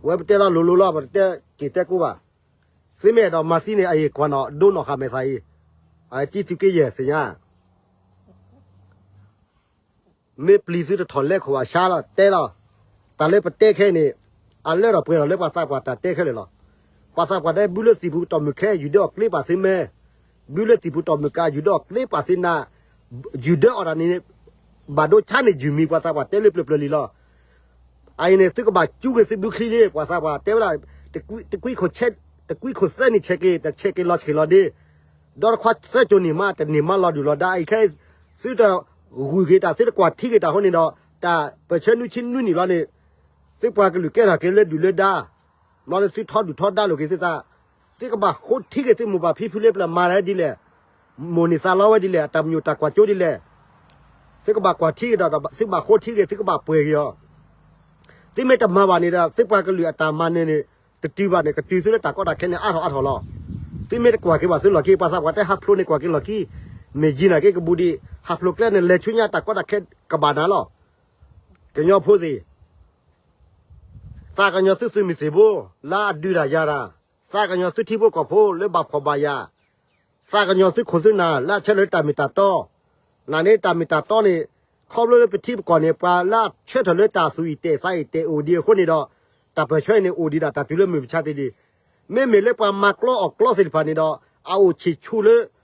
ဝဲပတဲလီၤလိၤလိၤလီၤ ပတတဲက့ၤတဲကိးဘၣ်. သုမ့ၢ်အဲၣ်ဒိးမၤသံန့ၣ် အအံၤကွၢ်နီၣ် ဒိနီၣ်ဃာ်မဲာ်သၣ်အံၤ, အတံသုးက့ယဲၢ်သ့ၣ်ညါ မ့ၢ်ပျံၤသုတထီၣ်လဲခိၣ်အဆါလီၤ တဲလီၤ. တၢ်လၢပတဲခဲအံၤန့ၣ် အလၢထီၣ်ပှဲၤထီၣ်လၢပှၤသးပှၢ်တၢ်တဲခဲလၢာ်လီၤ. ပှၤသးပှၢ်တဲ ဘုလၢသံၣ်ပူၤတီၢ်မုၢ်ခဲ ယူၤဒၢအီၣ်ကျ့ပာ်သုမဲ, ဘုလၢသံၣ်ပူၤတီၢ်မုၢ်ကၢ ယူၤဒၢအီၣ်ကျ့ပာ်သုနၤ, ယူၤဒၢအီၣ်တၢ်န့ၣ် ဘၣ်ဒိဆါန့ၢ်ယုၢ်မံၤ ပှၤသးပှၢ်တဲလၢပျၢၤပျၢၤလံလီၤ. အအံၤန့ၣ် သုကဘၣ်ကၠူဂ့ၤသုဘုချံလံ ပှၤသးပှၢ်တဲဝဲဒၣ်, တကွံခိၣ်သၢနံၣ်ဆဲးက့ၤ တဆဲးက့ၤလီၤဆ့ၣ်လီၤဒ့, ဒီတခွါသၢကၠိၤနံၣ်မး တန့ၢ်မးလီၤဒုၣ်လီၤဒါ အံၤခဲ သုတ ဂုာ်က့ၤတၢ် သုတကွၢ်ထံက့ၤတၢ်အဃိန့ၣ်ဒီး တၢ်ပၢၢ်ဆၢနွံဆံနွံနံၣ်ဘျီန့ၣ် သုပှၤကလုာ်ကဲထီၣ်က့ၤလၢဒုၣ်လၢဒါ ဘျီန့ၣ်သုထီဒုၣ်ထီဒါလိာ်က့ၤသုသး, သုကဘၣ်ဃိထံက့ၤသုမိၢ်ပၢ်ဖံဖုလၢပျၢၤမၤတၢ်ဒ်လဲၣ်, မိၣ်န့ၢ်သးလီဝဲဒ်လဲၣ်, အတၢ်ပညိၣ်တၢ်ကွၢ်စိဒ်လဲၣ်, သုကဘၣ်ကွၢ်ထံက့ၤဒီး သုကဘၣ်ဃိထံက့ၤ သုကဘၣ်ပှဲၤက့ၤအီၤ, သုမ့ၢ်တမၤဘၣ်န့ၣ်ဒီး သုပှၤကလုာ်အတၢ်မၤနၢၤန့ၣ် တတုၤဘၣ်န့ၣ် ကတုၤသုလၢတၢ်ကီတၢ်ခဲန့ၣ် အါထီၣ်အါထီၣ်လီၤ. သုမ့ၢ်တကွၢ်က့ၤဘၣ်သုလီၢ်ခံ ပှၤသးပှၢ်တဲဟးဖျိးန့ၣ်ကွၢ်က့ၤလီၢ်ခံ, မ့ၢ်ယံၤနာ်က့ကဘူးဒံး, ဟးဖျိးကျဲန့ၣ် လဲၤဆူညါတၢ်ကီတၢ်ခဲကဘၣ်နၤလီၤ. ကညီဖိသ့ၣ် သးကညီၤသုသုးမုၢ်သံၣ်ဘိ လၢအဒုးတၢ်ယၤတၢ်, သးကညီၤသုထံဖိကီၢ်ဖိလၢဘၣ်ဖှီၣ်ဘၣ်ယာ်, သးကညီၤသုခိၣ်သုနၢ်လၢအဆၢထၢၣ်လၢတၢ်မ့ၢ်တၢ်တီ, နာ်န့ၣ်တၢ်မ့ၢ်တၢ်တီန့ၣ် ခီဖျိလၢပထံပကီၢ်န့ၣ် ပှၤလၢအဆၢထၢၣ်လၢတၢ်သူၣ်အံၣ်တဲာ်သးအံၣ်တဲာ်အိၣ်ဒံးအဃိန့ၣ်ဒီး တၢ်ပၢၢ်ဆၢအံၤန့ၣ် အိၣ်ဒံးဒၣ်တၢ်တုၤလၢမုၢ်မဆါတနံၤ, မ့မ့ၢ်လၢပှၤမၤကျီအီၣ်ကျီသ့ၣ်တဖၣ်န့ၣ်ဒီး အအိၣ်ဆံၣ်ဆူၣ်လၢ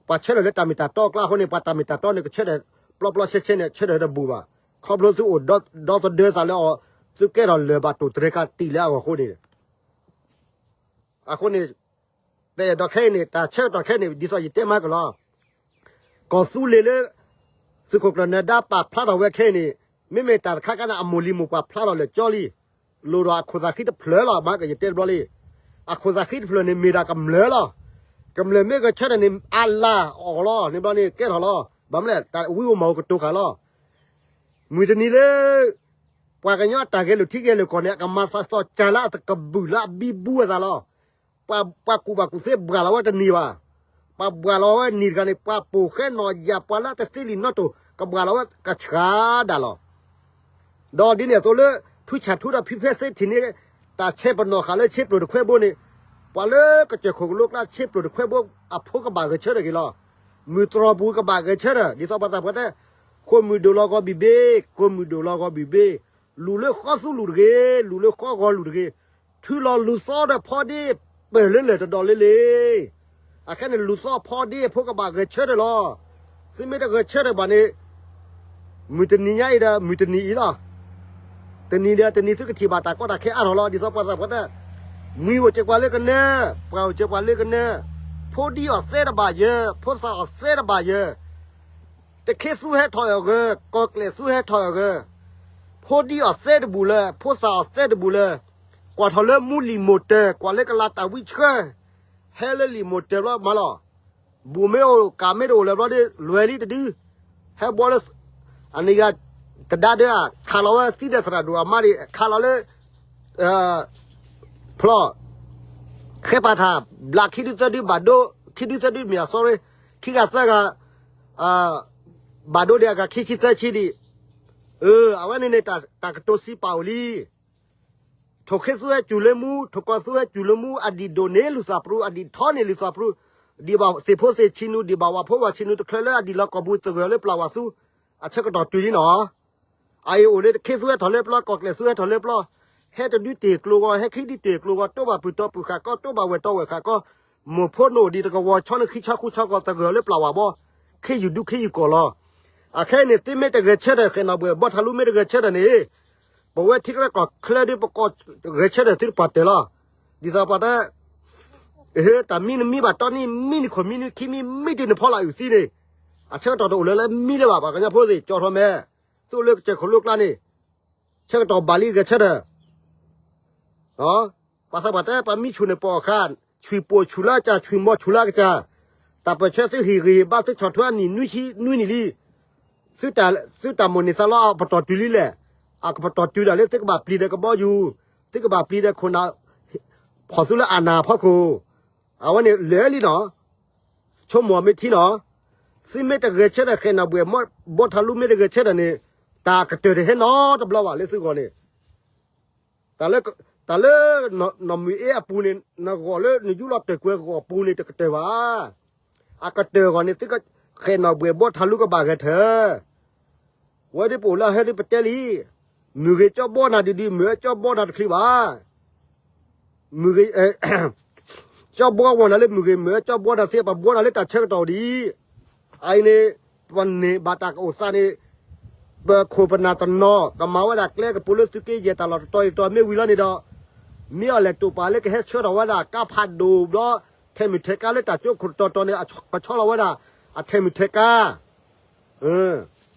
ပှၤဆၢထၢၣ်လၢတၢ်မ့ၢ်တၢ်တီအကျါအဃိန့ၣ် ပှၤတၢ်မ့ၢ်တၢ်တီန့ၣ် ကဆၢထၢၣ်ပျီပျီဆှဲဆှဲန့ၣ် ဆၢထၢၣ်တဘူၣ်ဘၣ်. ခီဖျိသုအိၣ်ဒီသဒၢသးလၢအီၤ သုကဲထီၣ်လၢၤဘၣ်တိၢ်တြဲၤကးတံာ်လၢအဂီၢ်အဃိန့ၣ်, အဃိန့ၣ် ပအဲၣ်ဒိးခဲအံၤန့ၣ် တၢ်ဆၢကတီၢ်ခဲအံၤန့ၣ် ဒ်သိးယတဲမၤကလီၤ ကီၢ်သူလ့ၤလၢ သုးခိၣ်ကျၢၢ်နၢၤဒါပာ်ဖျါထီၣ်ဝဲခဲအံၤန့ၣ် မ့မ့ၢ်တၢ်တခါခါန့ၣ် အမိၢ်လံၤမိၢ်ပှၢ်ဖျါထီၣ်လၢာ်ကၠီလံ, လိၣ်ဒီးအခိၣ်သးဃံတဖျၢၣ်လီၤ. မၤကယတဲတဘျီလံ, အခိၣ်သးဃံတဖျၢၣ်န့ၣ် မ့ၢ်ဒၣ်ကမျၢၢ်လီၤ. ကမျၢၢ်မ့ၢ်ဂဲၤဆၢထၢၣ်န့ၣ် အလၢ်အီၣ်လီၤ. န့ၣ်ဘျီန့ၣ် ကဲထီၣ်လီၤ. ဘၣ်မနုၤလဲၣ် တၢ်ဝံဧိၤမၤဧိၤကတိၤဃာ်လီၤ. မုၢ်တနံၤလၢ ပှၤကညီအတၢ်ဂဲၤလိာ်ထံဂဲၤလိာ်ကီၢ်န့ၣ် အကမၤသးသီၣ်စၢၤလၢအသကဘုၣ်လၢအဘံဘူအသးလီၤ. ပှၤကူၣ်ဘၣ်ကူၣ်သ့ဘှၣ်လီၤဝဲတနံၤဘၣ်. ပှၤဘှၣ်လီၤဝဲနံၤတဂၤန့ၣ် ပှၤပိာ်ဃဲနီၢ်ယၢ် ပှၤလၢတသ့လံာ်နီတတီၢ် ကဘှၣ်လီၤဝဲကဆှးဒၣ်လီၤ. ဒီးဒ်န့ၣ်အသိးလၢ ဖုဆၣ်ထူဒီးဖံဖဲစ့ထံၣ်န့ၣ် တၢ်ဆဲးပနီၣ်ဃာ်လၢဆ့ပျိၢ်တခွဲဘိန့ၣ် ပှၤလၢကစၢၢ်ခိၣ်ကလိကျါဆ့ပျိၢ်တခွဲဘိအဖိကဘၣ်ဂဲၤဆၢထၢၣ်က့ၤလီၤ. မုၢ်တြီၢ်ပူၤကဘၣ်ဂဲၤဆၢထၢၣ် ဒ်သိးပှၤသးပှၢ်တဲ ဃိာ်မုၢ်ဒိၣ်လီၤဂီၤဘံၣ်ဘ့ၣ် ဃိာ်မုၢ်ဒိၣ်လီၤဂီၤဘံၣ်ဘ့ၣ်, လူၤလၢဃီသူလူၢ်တဂ့ၤ လူၤလၢဃီဂီၤလူၢ်တဂ့ၤ, ထုးလီၤလူၤသီဒီးဖီဒ့ ပၢၢ်လၢလၢၢ်တဒီးလၢလၢၢ် အခဲန့ၣ် လူၤသီဖီဒ့အဖိကဘၣ်ဂဲၤဆၢထၢၣ်လီၤ. သုမ့ၢ်တဂဲၤဆၢထၢၣ်ဘၣ်န့ၣ် မုၢ်တနံၤညါအံၤဒီး မုၢ်တနံၤအံၤလီၤ. တနံၤဒီးတနံၤသုကထံၣ်ဘၣ်တၢ်ကီတၢ်ခဲအါထီၣ်လီၤ. ဒ်သိးပှၤသးပှၢ်တဲ မှံအိၣ်စၢၤပှၤလၢကနၢ, ပှၢ်အိၣ်စၢၤပှၤလၢကနၢ, ဖိဒံအီၤသဲတဘၣ်ယၢ, ဖိသၣ်အီၤသဲတဘၣ်ယၢ, တခ့သူဟဲထီၣ်အဂၢၢ်, ကီၢ်ကျဲၢ်သူဟဲထီၣ်အဂၢၢ်, ဖိဒံအီၤသဲတဘူၣ်လၢၤ, ဖိသၣ်အီၤသဲတဘူၣ်လၢၤ, ကွၢ်ထီၣ်လၢမူလံာ်မိၢ်တၢၢ်, ကွၢ်လၢကလၤတၢ်ဝံဆှၢ, ဟဲလၢလံာ်မိၢ်တၢၢ်ဘျီမးလီၤ. ဘူၣ်မ့ၢ်အိၣ်ကးမ့ၢ်တအိၣ်လၢၤဘျီဒီး လွဲၤလံတဒု, ဟဲဘှီလၢ အန့ၣ်ဂၤ တဒါဒၢ ခးလီၤဝဲသံဒီးသရၣ်ဒိၣ်အမါဒံး ခးလီၤလၢ ဖျီၣ် ဃဲပာ်ထၣ် ဘျးခံဒုသၢဒုဘၣ်ဒိ ခံဒုသၢဒုမ့ၢ်အ sorry ခံဂၤသၢဂၤ ဘၣ်ဒိဒံးအဂၤခံဆံသၢဆံဒံး, အဝဲန့ၣ်န့ၣ် တၢ်ကတိၤစံးပာ်အိၣ်လံ. ထိၣ်ခ့သူဟဲစူၤလၢမူ, ထိၣ်ကီၢ်သူဟဲစူၤလၢမူ, အဒံၣ်ဒိၣ်န့ၢ်လုၢ်သၣ်ပရူး, အဒံၣ်ထီန့ၢ်လုၢ်သၣ်ပရူး, ဒံၣ်ဘၣ်သ့ၣ်ဖိသ့ၣ်ဆံးနူ, ဒံၣ်ဘၣ်ဝၣ်ဖိဝၣ်ဆံးနူ, တချုးလၢအဒံၣ်လီၤကီၢ်ပူၤသဂၢၢ်လၢပျၢ်ဝၣ်သူ, အဆၢကတီၢ်တုၤလံနီၤ. အအံၤအိၣ်လၢတခ့သူဟဲထီၣ်လၢပျီ, ကီၢ်ကျဲၢ်သူဟဲထီၣ်လၢပျီ, ဟဲတဒုတ့ၢ်ကျိၤဂီၤ, ဟဲခံဒုတ့ၢ်ကျိၤဂီၤ, တိဘၣ်ပုၢ်တီပုၢ်ဃာ်ကီ, တိဘၣ်ဝဲၢ်တီဝဲၢ်ဃာ်ကီ, မိၢ်ဖိနအိၣ်ဒံးတကဝီၤဆီနုၢ်ခံဆီဃူဆီကီၢ်သဂၢၢ်လၢပျၢ်ဝၣ်ဘီ, ခ့ယုၢ်ဒူခ့ယုၢ်ကီၢ်လီၤ. အခဲအံၤန့ၣ် သုမ့ၢ်တဂဲၤဆၢထၢၣ် ဃဲၣ်နီၣ်ဘှဲၣ်ဘီထးလူမ့ၢ်တဂဲၤဆၢထၢၣ်န့ၣ် ပဝဲထံချၢကီၢ်ချၢဒ်ပကီၢ်ဂဲၤဆၢထၢၣ်သုတပှၢ်တၢၢ်လီၤ. ဒ်သိးပှၤတဲ တၢ်မံနမံဘၣ်တီနံၣ်မံနံၣ်ခိၣ်မံနံၣ်ခံမံ မံတ့ၢ်နဖီလာ်အုၣ်သံန့ၣ် အဆၢကတီၢ်တအိၣ်လၢၤလၢမံလၢၤဘၣ် ပှၤကညီဖိသ့ၣ် ကၠီထီၣ်မဲာ် သုးလၢကစၢၢ်ခိၣ်လိကျါန့ၣ် ဆၢကတီၢ်ဘၣ်လံဂဲၤဆၢထၢၣ် ပှၤသးပှၢ်တဲ ပှၤမံဆူၣ်န့ၣ်ပိာ်အီၤဃာ် ဆူၣ်ပိာ်ဆူၣ်လၢအကစၢ် ဆူၣ်မီၤဆူၣ်လၢအကစၢ် တၢ်ပၢၢ်ဆၢသုဟ့ၣ်ဂံၢ်ဟ့ၣ်ဘါသုဆီၣ်ထွဲအနံၣ်နွံဆံနွံနံၣ်လံ သုတၢ်မိၣ်န့ၢ်သးလီအပတီၢ်တုၤလံလဲၣ်. အကပတီၢ်တုၤဒၣ်လၢသုကဘၣ်ပျံၤဒီးကဘီယူၤ သုကဘၣ်ပျံၤဒီးခိၣ်နၢ် ဖီၣ်သုလၢအနၢ်အဖီခိၣ် အဝဲန့ၣ်လဲၤလံနီၤ ဆိကမိၣ်မ့ၢ်ထံနီၤ သုမ့ၢ်တဂဲၤဆၢထၢၣ် ဃဲၣ်နီၣ်ဘှဲၣ်ဘီထးလူမ့ၢ်တဂဲၤဆၢထၢၣ်န့ၣ် တၢ်ကတၢၢ်တဟဲနီတဘျီဘၣ်လၢသုဂီၢ်န့ၣ် တၢ်လၢ နီၢ်မုၢ်အ့အပူၤန့ၣ် နဂီၢ်လၢနယူလီၤတၢၢ်ကွဲၤဂီၢ်ပူၤန့ၣ် တကတၢၢ်ဘၣ်. အကတၢၢ်ဂီၢ်န့ၣ် သုက ဃဲၣ်နီၣ်ဘှဲၣ်ဘီထးလူကဘၣ်ဂဲၤထၢၣ် ဝဲဒၣ်ပအိၣ်လၢဟဲဒ်ပတဲလံ မုၢ်ဂ့ၤကၠီဘီနၤဒုးဒုး မုၢ်အၢကၠီဘီနၤတချံးဘၣ်. မုၢ်ဂ့ၤ ကၠီဘီဝီၤနၤလၢမုၢ်ဂ့ၤ မုၢ်အၢကၠီဘီနၤသ့ ပဘီနၤလၢတၢ်ဆၢကတီၢ်ဒံး အအံၤန့ၣ် ပန့ၢ်ဘၣ်တၢ်ကအိၣ်သးန့ၣ် ပခိၣ်ပနၢ်တနီၤ ကမၤဝဲဒၣ်ကျဲကပူၤလၢသုးက့ယဲၢ်တၢ်လီၢ်တတီၤအံၤတတီၤမ့ၢ်ဝံၤလီၤန့ၣ်ဒီး မ့ၢ်အီၤလဲၤတိာ်ပာ်လၢကဟဲဆှၢထီၣ်ဝဲဒၣ်ကါဖးဒိၣ်ဘျီ ထဲးမုၢ်ထဲးကါလၢတၢ်ကၠိခိၣ်တတီၤတီၤန့ၣ် ကဆီလီၤဝဲဒၣ် အထဲးမုၢ်ထဲးကါ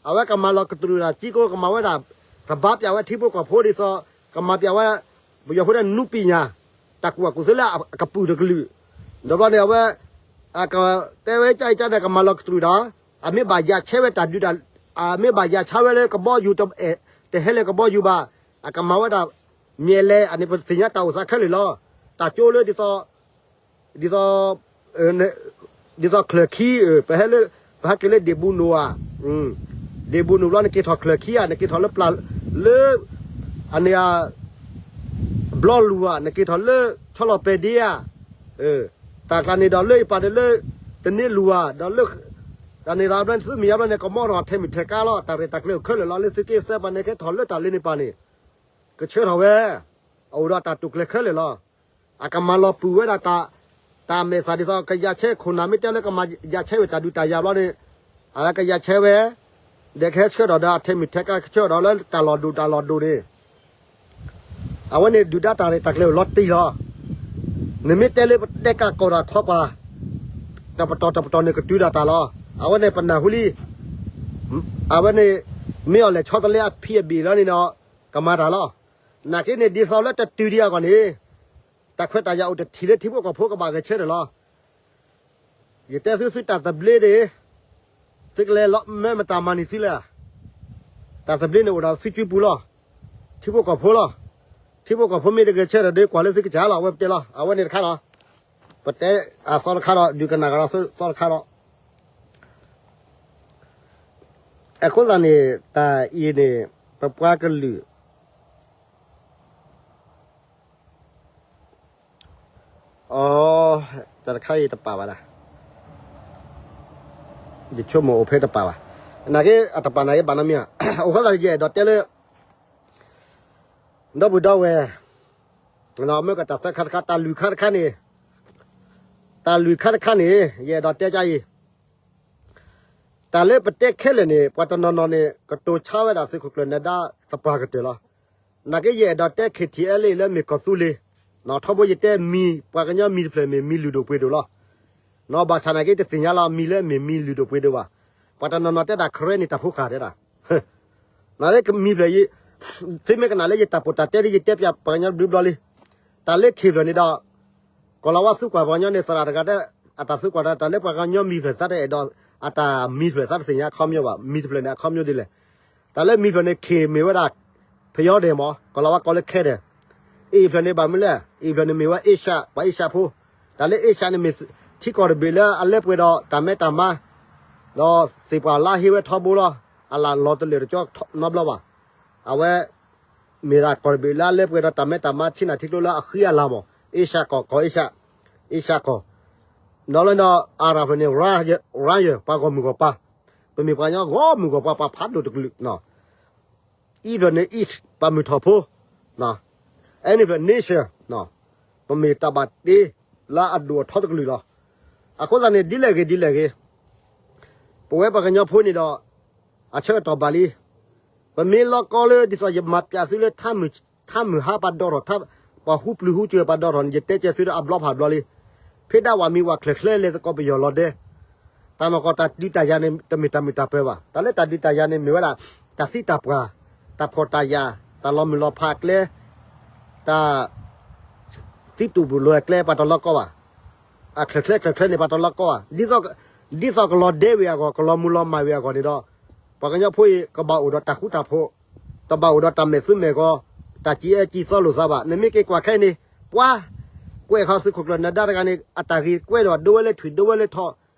အဝဲကမၤလီၤကတြူာ်တၢ်ကံကိး ကမၤဝဲဒၣ် ကဘါပၠးဝဲထံဖိကီၢ်ဖိဒ်သိး ကမၤပၠးဝဲ ပယီၤဖိဒၣ်နူပညာ တၢ်ကူၣ်ဘၣ်ကူၣ်သ့လၢအကပုာ်တကလုာ်, ဒီးဘျီန့ၣ် အဝဲ တဲဝဲကအံၤကန့ၣ် ကမၤလီၤကတြူာ်ဒီး အမ့ၢ်ဘၣ်ယၤဆဲးဝဲတၢ်ဒုးတၢ် အမ့ၢ်ဘၣ်ယၤဆဲးဝဲလၢကဘီယူၤ တဟဲလၢကဘီယူၤဘၣ်, အကမၤဝဲဒၣ် မ့ၢ်လဲၣ် အန့ၣ် ပသ့ၣ်ညါတၢ်အိၣ်သးခဲလၢာ်လီၤ. တၢ်ကၠိလၢ ဒ်သိး ဒ်သိး ဒ်သိးချၢၣ်ခံ ပဟဲလၢ ပဟဲက့ၤလၢဒ့ၣ်ဘူနိၣ်ဧါ, ဒ့ၣ်ဘူနိၣ်ဘျီ နက့ၤထီၣ်ချၢၣ်ခံဧါ, နက့ၤထီၣ်လၢပျၢ် လၢ အန့ၣ် ဘျီလူၤဧါ, နက့ၤထီၣ်လၢဆီလီၤပဲဒ့ဧါ, တၢ်ကျါန့ၣ်ဒီးလၢယပာ်န့ၣ်လၢ တန့လူၤဧါ, ဒီးလၢ တၢ်န့ၣ်ဒီး ဘျီန့ၣ် သုမ့ၢ်ယါဘျီန့ၣ် ကမီထီၣ်ထဲမုၢ်ထဲကါလီၤ, တၢ်ရဲၣ်တၢ်ကျဲၤအိၣ်ခဲလၢာ်လီၤ, လၢသုက့သၢပှၤန့ၣ် ကဲထီၣ်လၢတၢ်လၢန့ၣ်ပၤန့ၣ် ကဆှၢထီၣ်ဝဲ, အအိၣ်ဒီးတၢ်တိာ်ကျဲၤခဲလၢာ်လီၤ. အကမၤလီၤပုာ်ဝဲဒၣ်တၢ် တၢ်မဲာ်သၣ်ဒ်သိး ကယၤဆဲးခိၣ်နၢ်မ့ၢ်တဲလၢကမၤယၤဆဲးဝဲတၢ်ဒုးတၢ်ယၤဘျီန့ၣ်, အဝဲကယၤဆဲးဝဲ, ဒီးကဟဲဆှၢထီၣ်ဒီးအထဲမုၢ်ထဲကါကဆှၢထီၣ်လၢတၢ်လီၢ်ဒိၣ်တၢ်လီၢ်ဒိၣ်န့ၣ်, အဝဲန့ၣ်ဒုၣ်ဒါတၢ်ရဲၣ်တၢ်ကျဲၤအိၣ်လီၤတံၢ်လီၤ. နမ့ၢ်တဲလၢပတဲကၢ်ကီၢ်တၢ်ထီပှၤ တပတီၢ်တပတီၢ်န့ၣ်ကတုၤဒၣ်တၢ်လီၤ. အဝဲန့ၣ်ပနၢ်ဟူလံ အဝဲန့ၣ် မ့ၢ်အီၤလဲၤဆီတလဲအဖံးအဘ့ၣ်လီၤန့ၣ်ဒီး ကမၤတၢ်လီၤ. နာ်က့န့ၣ် ဒ်သိးလၢတတုၤဒံးအဂီၢ်န့ၣ် တၢ်ခွဲးတၢ်ယာ်အိၣ်တထံၣ်လၢထံဖိကီၢ်ဖိကဘၣ်ဂဲၤဆၢထၢၣ်လီၤ. ယတဲသုသုတၢ်သဘျ့န့ၣ် သုကလဲၤလီၤမၢမတၤမၤန့ၢ်သုလဲၣ်. တၢ်သဘျ့န့ၣ်အိၣ်ဒီးသုစုပူၤလီၤ. ထံဖိကီၢ်ဖိလီၤ. ထံဖိကီၢ်ဖိမ့ၢ်တဂဲၤဆၢထၢၣ်ဒီးကွၢ်လၢသုကစၢ်လီၤ. အဝဲပတဲလီၤ. အဝဲန့ၣ်တခါလီၤ. ပတဲအသီတခါဒီး ဒုးကနၣ်ကဒီးသီတခါဒီး အဃိသတးန့ၣ် တၢ်အံၤန့ၣ် ပပှၤကလုာ် အ တၢ်တခါအံၤတပာ်ဘၣ်ဒၣ်, ယဆိကမိၣ်အိၣ်ဖဲတပာ်ဘၣ်, နာ်က့အတပာ်နာ်က့ဘၣ်နီတမံၤ, အဃိသတးယအဲၣ်ဒိးတဲလၢ ဒီပုၢ်ဒီဝဲၢ်, မ့ၢ်ကတၢ်သၢခါတခါ တၢ်လုၢ်ခါတခါန့ၣ်, တၢ်လုၢ်ခါတခါန့ၣ် ယအဲၣ်ဒိးတဲကအံၤ တၢ်လၢပတဲခဲလၢာ်န့ၣ် ပှၤတနီၤနီၤန့ၣ် ကတိၤဆါဝဲဒၣ်သုးခိၣ်ကျၢၢ်နၢၤဒါသပှၢ်ကတၢၢ်လီၤ. နာ်က့ယအဲၣ်ဒိးတဲ KTLA လၢမ့ၢ်ကီၢ်သူလ့ၤ, ထီဘိယတဲမံၤ ပှၤကညီမံၤတဖျၢၣ်မ့ၢ်မံၤလုၢ်ဒိၣ်ပှ့ၤဒိၣ်လီၤ. ဘၣ်ဆၣ်နာ်က့တသ့ၣ်ညါလီၤ မံၤလၢမ့ၢ်မံၤလုၢ်ဒိၣ်ပှ့ၤဒိၣ်ဘၣ်. ပှၤတနီၤနီၤတဲဒၣ် Karen န့ၣ်တၢ်ဖိဃာ်တဲဒၣ် နာ်လၢမံၤဖျၢၣ်အံၤ, သုမ့ၢ်ကနၣ်လၢယတၢ်ပိာ်တၢ်တဲဒ်ယတဲပၠးပှၤကညီဘျုးဘျီလံ. တၢ်လၢ K ဖျၢၣ်န့ၣ်ဒီး ကီၤလၤဝါသုးကွၢ်ပှၤကညီန့ၣ် သရၣ်တဂၤတဲ အတၢ်သုးကွၢ်တၢ် တၢ်လၢပှၤကညီမံၤဖျၢၣ်သးတအဲၣ်ဒိး အတၢ်မံၤဖျၢၣ်သးတသ့ၣ်ညါအခီပညီဘၣ်, မံၤတဖျၢၣ်န့ၣ်အခီပညီဒ်လဲၣ်. တၢ်လၢမံၤဖျၢၣ်န့ၣ် K မ့ၢ်ဝဲဒၣ် ဖယီဒဲးမး ကီၤလၤဝါကိးလၢခဲဒဲး, A ဖျၢၣ်န့ၣ်ဘၣ်မနုၤလဲၣ်, A ဖျၢၣ်န့ၣ်မ့ၢ်ဝဲ Asia ပှၤ Asia ဖိ, တၢ်လၢ Asia န့ၣ်မ့ၢ် ထံကီၢ်တဘ့ၣ်လၢအလၢပှဲၤဒီးတၢ်မဲတၢ်မါ ဒီးသ့ၣ်ပှၢ်လါဟ့ဝဲထီဘိလီၤ. အလၢ်လီၤတလၢာ်တကၠီနီတဘျီဘၣ်. အဝဲ မ့ၢ်ဒၣ်ကီၢ်တဘ့ၣ်လၢအလၢပှဲၤဒီးတၢ်မဲတၢ်မါထံနၢ်ထံကျိလၢအဃံအလၤမး, Asia ကီၢ် ကီၢ် Asia, Asia ကီၢ်, ဒီးလၢဒီး Arab ဖျၢၣ်န့ၣ် Raya, ပှၤဂီၢ်မုၢ်ဂီၢ်ပှၤ, ပမ့ၢ်ပှၤကညီဂီၢ်မုၢ်ဂီၢ်ပှၤ ပှၤဖးဒိၣ်တကလုာ် E ဖျၢၣ်န့ၣ် East ပှၤမုၢ်ထီၣ်ဖိ, N ဖျၢၣ် nation, ပမ့ၢ်တၢ်ဘၣ်တ့လၢအဒိၣ်အထီတကလုာ်လီၤ. အဃိသတးန့ၣ် ဒ်လဲၣ်ဂ့ၤဒ်လဲၣ်ဂ့ၤ, ပဝဲပှၤကညီဖိန့ၣ်ဒီး အဆၢကတီၢ်ဘၣ်လံ. ပမ့ၢ်လီၤကီလၢ ဒ်သိးယမၤပၠးသုလၢ ထါမုၢ်ဟါပှၤဒီထီၣ်, ပှၤဟူပျုၢ်ဟူစၢၤပှၤဒီထီၣ်န့ၣ် ယတဲကဲသုဒီးအဘျီဖးဘျီလံ. ဖဲဒၣ်ဝဲမံၤဝဲချၢၣ်ချၢလဲၤသကိးပယီၤလီၤဒဲး တၢ်နီၢ်ကီၢ်တၢ်ဒုးတၢ်ယၤန့ၣ် တမ့ၢ်တၢ်မုာ်တၢ်ပၢၤဘၣ်. တၢ်လၢတၢ်ဒုးတၢ်ယၤန့ၣ် မ့ၢ်ဝဲဒၣ် တၢ်သံတၢ်ပှၢ်, တၢ်ဖှီၣ်တၢ်ယာ်, တၢ်လီၤမုၢ်လီၤဖးအကျဲ, တၢ် သံတူၢ်လိာ်အကျဲ ပှၤတလီၤကီဘၣ်. အချၢၣ်ချၢချၢချၢန့ၣ် ပှၤတလီၤကီဘၣ်. ဒ်သိးကလီၤဒဲဝဲအဂီၢ် ကလီၤမုၢ်လီၤမၢ်ဝဲအဂီၢ်န့ၣ်ဒီး ပှၤကညီဖိအံၤ ကဘၣ်အိၣ်ဒီးတၢ်ဃူတၢ်ဖိး, တဘၣ်အိၣ်ဒီးတၢ်မဲာ်သူမဲာ်ဂီၤ, တၢ်စံးအၢစံးသီလိာ်သးဘၣ်. နမ့ၢ်က့ၤကွၢ်ခဲအံၤန့ၣ် ပှၤကွဲးဃီၤသုးခိၣ်ကျၢၢ်နၢၤဒါတဂၤန့ၣ် အတၢ်ဂ့ၢ်ကွဲးဒီး ဒိဝဲလၢထွံၣ် ဒိဝဲလၢထီၣ်,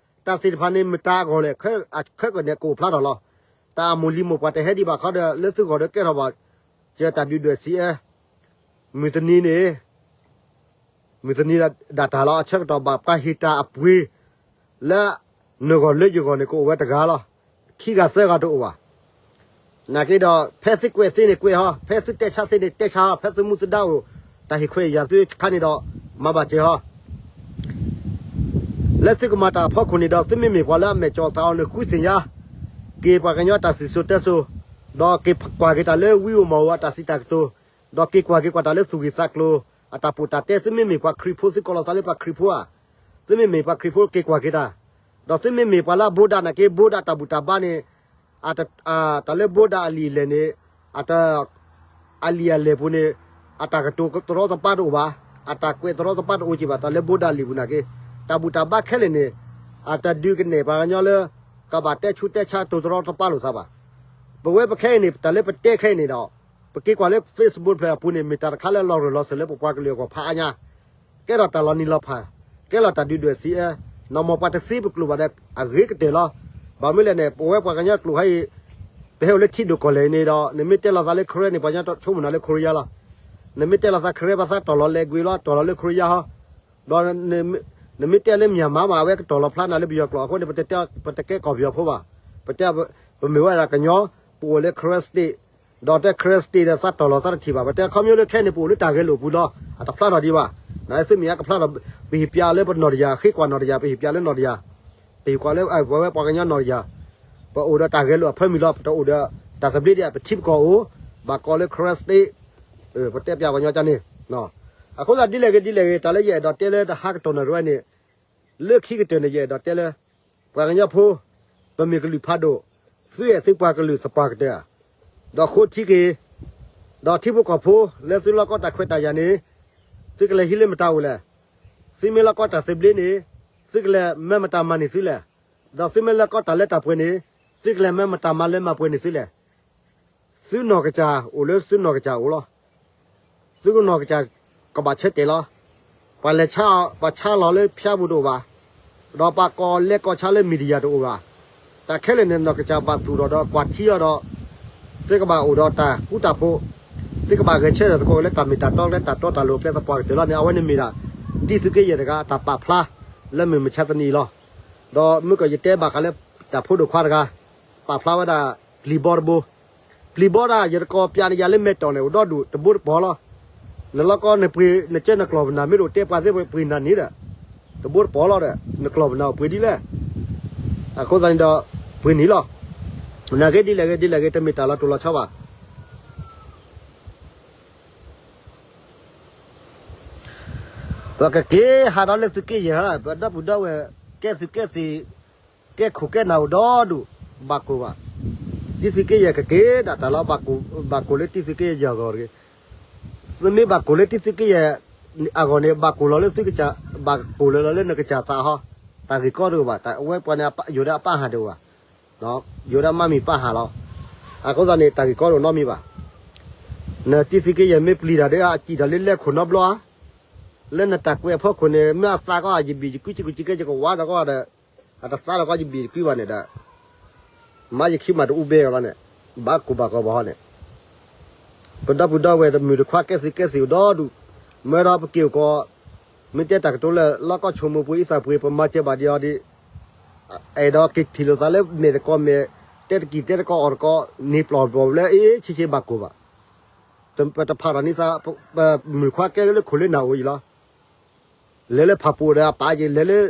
တၢ်သ့ၣ်တဖၣ်န့ၣ် မတၤအဂီၢ်လဲၣ်, အခဲကနံၣ်အံၤ ကအိၣ်ဖျါထီၣ်လီၤ. တၢ်အမိၢ်လံၤမိၢ်ပှၢ်တဟဲဒံးဘၣ်ခီဒီး လၢသုဂီၢ်ဒီးကဲထီၣ်ဘၣ်, ကတၢ်ဒုၣ်ဒွဲၣ်စံးအၢ, မုၢ်တနံၤန့ၣ် မုၢ်တနံၤဒၣ်တၢ်လီၤ. အဆၢကတီၢ်ဘၣ်ပှၤဟ့ၣ်တၢ်အပှ့ၤ လၢနဂီၢ်လၢယဂီၢ်န့ၣ် ကအိၣ်ဝဲတဂၤလီၤ. ခံဂၤသၢဂၤတအိၣ်ဘၣ်. နာ်က့ဒီး ဖဲသုကွဲးသ့န့ၣ်ကွဲးဟီ, ဖဲသုတဲဆါသ့န့ၣ်တဲဆါဟီ, ဖဲသုမူသုဒါအိၣ် တၢ်ဟ့ၣ်ခွဲးယာ်သုခါန့ၣ်ဒီး မၤဘၣ်စၢၤဟီ. လၢသုကမၤတၢ်အဖီခိၣ်န့ၣ်ဒီး သုမ့မ့ၢ်ပှၤလၢအမဲာ်ကၠီၣ်သးအီၤန့ၣ် ဃုသ့ၣ်ညါက့ၤပှၤကညီတၢ်စံၣ်စိၤတဲစိၤ, ဒီးက့ၤကွၢ်က့ၤတၢ်လၢဝံဧိၤမီၢ်ဧိၤအတၢ်စံးတၢ်ကတိၤ, ဒီးက့ၤကွၢ်က့ၤကွၢ်တၢ်လၢသူၣ်ဂ့ၢ်သးကျိၤ အတၢ်ပိာ်တၢ်တဲ. သုမ့မ့ၢ်ပှၤခရံာ်ဖိ သုကိးလီၤသးလၢပှၤခရံာ်ဖိဧါ, သုမ့မ့ၢ်ပှၤခရံာ်ဖိ က့ၤကွၢ်က့ၤတၢ်. ဒီးသုမ့မ့ၢ်ပှၤလၢအဘိးဒၣ်နာ်က့ ဘိးဒၣ်တၢ်ဘူၣ်တၢ်ဘါန့ၣ် တၢ်လၢဘိဒၣ်အလံာ်အလဲၢ်န့ၣ် အတ အလံာ်အလဲၢ်ပူၤန့ၣ် အတၢ်ကတိၤသရီသပၢတအိၣ်ဘၣ်, အတၢ်ကွဲးသရီသပၢတအိၣ်က့ၤဘၣ် တၢ်လၢဘိဒၣ်အလံာ်ပူၤနာ်က့, တၢ်ဘူၣ်တၢ်ဘါခဲလၢာ်န့ၣ် အတဒုးကနဲၣ်ပှၤကညီလၢ ကဘၣ်တဲဆူးတဲဆါတိၤသရီသပၢလိာ်သးဘၣ်. ပဝဲပခဲအံၤန့ၣ် တၢ်လၢပတဲခဲအံၤန့ၣ်ဒီး ပက့ၤကွၢ်လၢ Facebook ဖျၢၣ်အပူၤန့ၣ် မ့ၢ်တၢ်တခါလၢလီၤရၢၢ်လီၤစၢၤလၢပပှၤကလုာ်အဂီၢ်ဖးအါညါ ကဲထီၣ်တၢ်လီၤနံၤလီၤဖး, ကဲထီၣ်တၢ်ဒုၣ်ဒွဲၣ်စံးအၢ, နီၢ်မီၢ်ပှၤတသ့ပကျိာ်ဘၣ်ဒီး အဂ့ၤကတၢၢ်လီၤ. ဘၣ်မနုၤလဲၣ်န့ၣ် ပဝဲပှၤကညီကျိာ်ခါအံၤ ပဟဲအိၣ်လၢထံဒိၣ်ကီၢ်လဲၢ်အံၤန့ၣ်ဒီး နမ့ၢ်တဲလီၤသးလၢ Karen န့ၣ် ပှၤကညီဆိကမိၣ်နၤလၢ Korea လီၤ. နမ့ၢ်တဲလီၤသး Karen ဘၣ်သးတီၢ်လီၤလဲၤကွံာ်လီၤ တီၢ်လီၤလၢ Korea ဟီ, ဒီး နမ့ၢ်တဲလၢ Myanmar မး အဝဲကတီၢ်လီၤဖျါနၤလၢပယီၤကျိာ်အဃိန့ၣ် ပတကဲကီၢ်ပယီၤဖိဘၣ်. ပတဲ ပမ့ၢ်ဝဲဒၣ်ကညီ ပအိၣ်လၢ Karen State ဒီးတဲ Karen State ဒီးသးတီၢ်လီၤသးတထံၣ်ဘၣ်. ပတဲခီဖျိလၢခဲအံၤန့ၣ် ပအိၣ်လၢတၢ်ဂဲၤလိာ်အပူၤလီၤ အတဖျါထီၣ်ဒံးဘၣ်. နသုမ့ၢ်အကဖျါထီၣ် ပဟ့ၣ်ပျးလၢပနီၢ်တယၢ် ဃ့ကွၢ်နီၢ်တယၢ် ပဟ့ၣ်ပျးလၢနီၢ်တယၢ် ပဟ့ၣ်ကွၢ်လၢပဝဲပှၤကညီနီၢ်တယၢ် ပအိၣ်ဒီးတၢ်ဂဲၤလိာ်အဖၢမုၢ်လီၤ. ပတအိၣ်ဒီးတၢ်သဘျ့ဒံး ပထံပကီၢ်အိၣ် ဘၣ်ကီးလၢ Karen State ပတဲပျးပှၤကညီကန့ၣ်. အဃိသတးဒ်လဲၣ်ဂ့ၤဒ်လဲၣ်ဂ့ၤ တၢ်လၢယအဲၣ်ဒိးတဲလၢတဟါကတီၢ်နၢ်ရၢန့ၣ် လၢခံကတၢၢ်န့ၣ် ယအဲၣ်ဒိးတဲလၢ ပှၤကညီဖိ ပမ့ၢ်ကလုာ်ဖးဒိၣ် သုအဲၣ်သုပှၤကလုာ်သပှၢ်ကတၢၢ်ဧါ, ဒီးဃိထံက့ၤ ဒီးထံဖိကီၢ်ဖိ လၢသုလီၢ်ကီတၢ်ခွဲးတၢ်ယာ်န့ၣ် သုကလဲၤဟံးလၢမတၤအိၣ်လဲၣ်. သုမ့ၢ်လီၢ်ကီတၢ်သဘျ့န့ၣ် သုကလဲၤမၢမတၤမၤန့ၢ်သုလဲၣ်. ဒီးသုမ့ၢ်လီၢ်ကီတၢ်လၢတၢ်ပှဲၤန့ၣ် သုကလဲၤမၢမတၤမၤလၢမၤပှဲၤန့ၢ်သုလဲၣ်. သုနီၢ်ကစၢ်အိၣ်လၢသုနီၢ်ကစၢ်အိၣ်လီၤ. သုကနီၢ်ကစၢ်ကဘၣ်ဆၢတဲာ်လီၤ. ပှၤလဲၤဆါ ပှၤဆါလီၤလၢဖၠါပူၤတအိၣ်ဘၣ်, ဒီးပှၤကိးလဲၤကိးဆါလၢ media တအိၣ်ဘၣ်. တၢ်ခဲလၢာ်န့ၣ် နီၢ်ကစၢ်ဘၣ်သူၣ်ထီၣ်ဒီးကွၢ်ထံအီၤဒီး သုကဘၣ်အိၣ်ဒီးတၢ်ဃူတၢ်ဖိး, သုကဘၣ်ဂဲၤဆၢထၢၣ်သကိးလၢတၢ်မ့ၢ်တၢ်တီလၢတၢ်တီတၢ်လိၤကျဲသပှၢ်ကတၢၢ်လီၤန့ၣ် အဝဲန့ၣ်မ့ၢ်ဒၣ် ဒ်သုးက့ယဲၢ်တဂၤအတၢ်ပာ်ဖျါ လၢမုၢ်မဆါတနံၤအံၤလီၤ. ဒီးမုၢ်ကီၢ်ယတဲဘၣ်ဃးလၢ တၢ်ဖိဒိၣ်ခွါတဂၤ ပာ်ဖျါဝဲဒၣ် ပျံၤဘီတဘိ, ပျံၤဘီဒၣ် ယတကိးပျးန့ၣ် ယၤလၢမဲာ်တီၢ်န့ၣ် အိၣ်ဒီဒူၣ် တဘိတပီၤလီၤ. နလီၢ်ကီနပှ့ၤ နကၢနကျီၢ်ပနၢ်မ့ၢ်တအိၣ်တဲပှၤသ့ပှ့ၤနၤန့ၣ်ဒီး တဘိတပီၤလီၤဒီး နကျီၢ်ပနၢ်အိၣ်ပှ့ၤဒ်လဲၣ်. အဃိသတးန့ၣ်ဒီး ပှ့ၤန့ၣ်လီၤ. နာ်က့ဒ်လဲၣ်ဂ့ၤဒ်လဲၣ်ဂ့ၤ တမ့ၢ်တၢ်လီၤတိၢ်လီၤဆီဘၣ်. ပကက့ၤဟးဒီးလၢသုးက့ယဲၢ်ဟီ ပဒီပုၢ်ဒီဝဲၢ် ကဲသုးကဲသ့ၣ် ကဲခိၣ်ကဲနၢ်အိၣ်ဒီဒူၣ် ဘၣ်ကိၢ်ဘၣ်. တံသုးက့ယဲၢ်ကက့ၤဒၣ်တၢ်လီၤ ဘၣ်ကိၢ်လၢတံသုးက့ယဲၢ်အဂီၢ်တဂ့ၤ. သုမ့ၢ်ဘၣ်ကိၢ်လၢတံသုးက့ယဲၢ်အဂီၢ်န့ၣ် ဘၣ်ကိၢ်လီၤလၢသုကစၢ်, ဘၣ်ကိၢ်လီၤလၢနကစၢ်သးဟီ, တၢ်ဂ့ၢ်ကီတအိၣ်ဘၣ်. အဝဲပှၤန့ၣ် ယိၤဒၣ်အပၢ်ဟၣ်တအိၣ်ဘၣ်, ယိၤဒၣ်မါမံၤပၢ်ဟၣ်လီၤ. အဃိသတးန့ၣ် တၢ်ဂ့ၢ်ကီတအိၣ်နီတမံၤဘၣ်. နတံသုးက့ယဲၢ်မ့ၢ်ပျံၤတၢ်ဒီး အစံၣ်ထီၣ်လၢလဲခိၣ်နီတဘျီဧါ. လၢနတၢ်ကွဲးအဖီခိၣ်န့ၣ် မ့ၢ်အသးကီ ယဘံၣ်ယကွံ ယကကွံကဲ ယကဝါဒီးကီဒီး အတသးဒီးကီ ယဘံၣ်ယကွံဘၣ်န့ၣ်ဒီး မါယခံမးတအူဘဲအီၤဘၣ်န့ၣ် ဘၣ်ကိၢ်ဘၣ်ဂီၤဘၣ်ဟီန့ၣ် ပဒီပုၢ်ဒီဝဲၢ်တမုၢ်တခွါကဲသုးကဲသ့ၣ်အိၣ်ဒီဒူၣ် မၢဒီးပက့ၤအိၣ်ကီး မ့ၢ်တဲတၢ်ကတိၤလၢလီၢ်ကီၢ်ဆိမိၣ်ပူၤအံသၣ်ပှ့ၤ ပမၤစၢၤဘၣ်ဒံးအီၤဒံး အဲၣ်ဒိးက့ၤထံၣ်လိာ်သးလၢမဲာ်သကိးမဲာ် တဲတကံၢ်တဲတကီၢ်အီၣ်တကီၢ် န့ၢ်ပျီၢ်ပျီၢ်လၢအ့ၣ်ဆ့ဆ့ဘၣ်ကိၢ်ဘၣ်. ပတဖးထီၣ်န့ၢ်သး ပမုၢ်ခွါကဲလၢခိၣ်လၢနၢ်အိၣ်အံၤလီၤ. လဲၤလၢဖၣ်ပူၤဒီးအပာ်ယလဲၤလၢ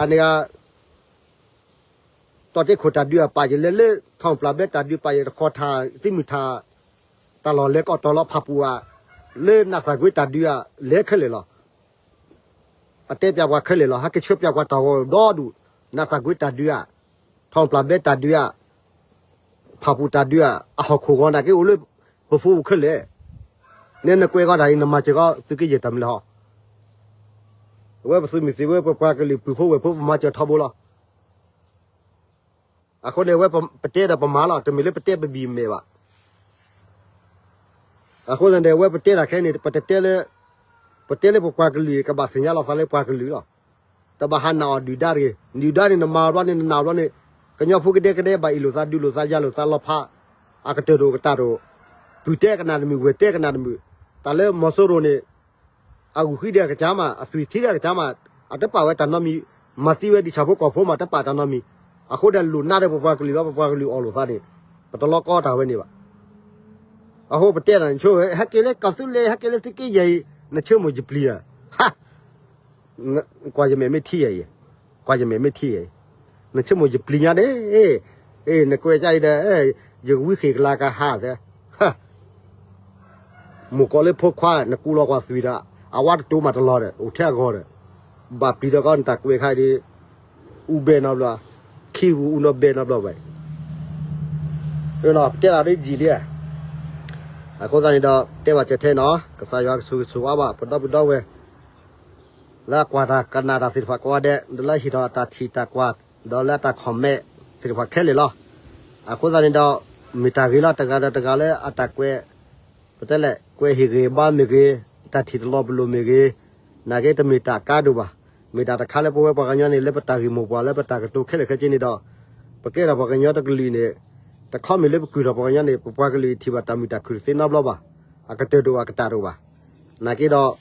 အန့ၣ်ဂၤ တီၢ်တဲခိၣ်တၢ်ဒုးအပာ်ယလဲၤ လၢထီၣ်ပျၢ်ဘဲတၢ်ဒုးပာ်ယတခီထၣ် သံမုၢ်ထၣ် တၢ်လီၢ်လဲၤကီၢ်တီၢ်လီၤဖၣ်ပူၤဧါ လၢနၢ်သၣ်ကွ့တၢ်ဒုးဧါ လဲၤခဲလၢာ်လီၤ. အတဲပျးပှၤခဲလၢာ်လီၤ. ဟဲက့ၤဆှၢပျးပှၤတၢ်ဂီၤဒီဒူၣ် နၢ်သၣ်ကွ့တၢ်ဒုးဧါ ထီၣ်ပျၢ်ဘဲတၢ်ဒုးဧါ ဖၣ်ပူၤတၢ်ဒုးဧါ အဟီၣ်ခိၣ်ဂီၤနာ်က့အိၣ်လၢ ပဖိပူၤခဲလၢာ် နဲနကွဲးကီးတၢ်အံၤ နမၤစၢၤကီးသုးက့ယဲၢ်တၢ်မနုၤလဲၣ်ဟီ. အဝဲပသုးမုၢ်သံၣ်ဘိ ပပှၤကလုာ်ပုၢ်ဖိဝဲၢ်ဖိ ပမၤစၢၤထီဘိလီၤ. အဃိန့ၣ် အဝဲပတဲဒီးပမၤလီၤ. တမ့ၢ်လၢပတဲပဘံၣ်မဲာ်ဘၣ်. အဃိသတးန့ၣ် အဝဲပတဲတၢ်ခဲအံၤန့ၣ် ပတတဲလၢ ပတဲလၢပပှၤကလုာ် ကဘၣ်သ့ၣ်ညါလီၤသးလၢပှၤကလုာ်လီၤ. တဘၣ်ဟးနာ်အီၤဒုၣ်ဒါတဂ့ၤ. ဒုၣ်ဒါန့ၣ် နမၤအီၤဘျီန့ၣ် နနာ်အီၤဘျီန့ၣ် ကညီဖိကဒဲကဒဲ ဘၣ်အ့ၣ်လိာ်သး ဒုးလိာ်သး ယၤလိာ်သး လီၤဖး အကတၢၢ်တအိၣ်ကတၢၢ်တအိၣ် ပုၢ်တဲကနၣ်တမုာ် ဝဲၢ်တဲကနၣ်တမုာ်. တၢ်လၢမီၤစိရိၤန့ၣ် အဂုာ်ဃံဒီးအကစၢ်မး အသွံၣ်ထံဒီးအကစၢ်မး အတပာ်ဝဲတၢ်နီတမံၤ မၤသံဝဲဒံၣ်ဆၣ်ဖိကီၢ်ဖိမး တပာ်တၢ်နီတမံၤ. အဃိဒီးလိၣ်နါဒီးပပှၤကလုာ်လီၤ ပပှၤကလုာ်အီၣ်လိာ်သးန့ၣ် ပတလီၤကီတၢ်ဝဲန့ၣ်ဘၣ်. အဃိပတဲနၤ နဆိ ဟဲက့ၤလၢကီၢ်သူလ့ၤ ဟဲက့ၤလၢသုးက့ယဲၢ်အံၤ နဆိကမိၣ်ယပျံၤဧါ ဟါ ကွၢ်ယမဲာ်မ့ၢ်ထံဧါအံၤ ကွၢ်ယမဲာ်မ့ၢ်ထံဧါအံၤ နဆိကမိၣ်ယပျံၤညါန့ၣ် အ့ၣ် နကွဲးကါအံၤဒီး ယကဝံဃ့ၢ်ကလၤကဟးသဲ မိၢ်ကီးလၢဖိခွါ နကူလီၤကွၢ်သွံၣ်ဒီး အဝါတတိၤမးတလီၤဒီး အိၣ်ထဲအဂီၤဒီး ဘၣ်ပျံၤဒီးကီးနတၢ်ကွဲးခါအံၤဒီး အူဘဲနီတဘျီ ခံအူအူနီဘဲနီတဘျီဝဲ ပတဲလီၤဒ်ယံာ်လံဧါ. အဃိသတးန့ၣ်ဒီး တဲဘၣ်စၢၤထဲနီၤ, ကစၢ်ယွၤကဆိၣ်ဂ့ၤဆိၣ်ဝါဘၣ် ပဒီပုၢ်ဒီဝဲၢ် လၢအကွၢ်တၢ်ကနၣ်တၢ်သ့ၣ်တဖၣ်ကိးဂၤဒဲး, ဒီးလၢဟ့ၣ်ထီၣ်အတၢ်ထံၣ်တၢ်ကွၢ်, ဒီးလၢအတၢ် comment သ့ၣ်တဖၣ်ခဲလၢာ်လီၤ. အဃိသတးန့ၣ်ဒီး မ့ၢ်တၢ်ဂ့ၤလီၤ, တဂၤဒီးတဂၤလၢအတၢ်ကွဲး ပတဲလဲၣ် ကွဲးဟ့ၣ်ဂ့ၤဘါမ့ၢ်ဂ့ၤ, တၢ်ထံၣ်တလီၤပလိာ်မ့ၢ်ဂ့ၤ, နာ်က့တမ့ၢ်တၢ်ကါဒိၣ်ဘၣ်. မ့ၢ်တၢ်တခါလၢပဝဲပှၤကညီန့ၣ် လၢပတၢ်ဂ့ၢ်မိၢ်ပှၢ်လၢပတၢ်ကတိၤခဲလၢာ်ခဲဆ့န့ၣ်ဒီး ပကဲထီၣ်ပှၤကညီတကလုာ်န့ၣ် တခီမ့ၢ်လၢပကွၢ်ထီၣ်ပှၤကညီန့ၣ် ပပှၤကလုာ်ထံၣ်ဘၣ်တၢ်မုာ်တၢ်ခုၣ်တသ့နီတဘျီဘၣ်. အကတၢၢ်တအိၣ်အကတၢၢ်တအိၣ်ဘၣ်. နာ်က့ဒီး ဒ်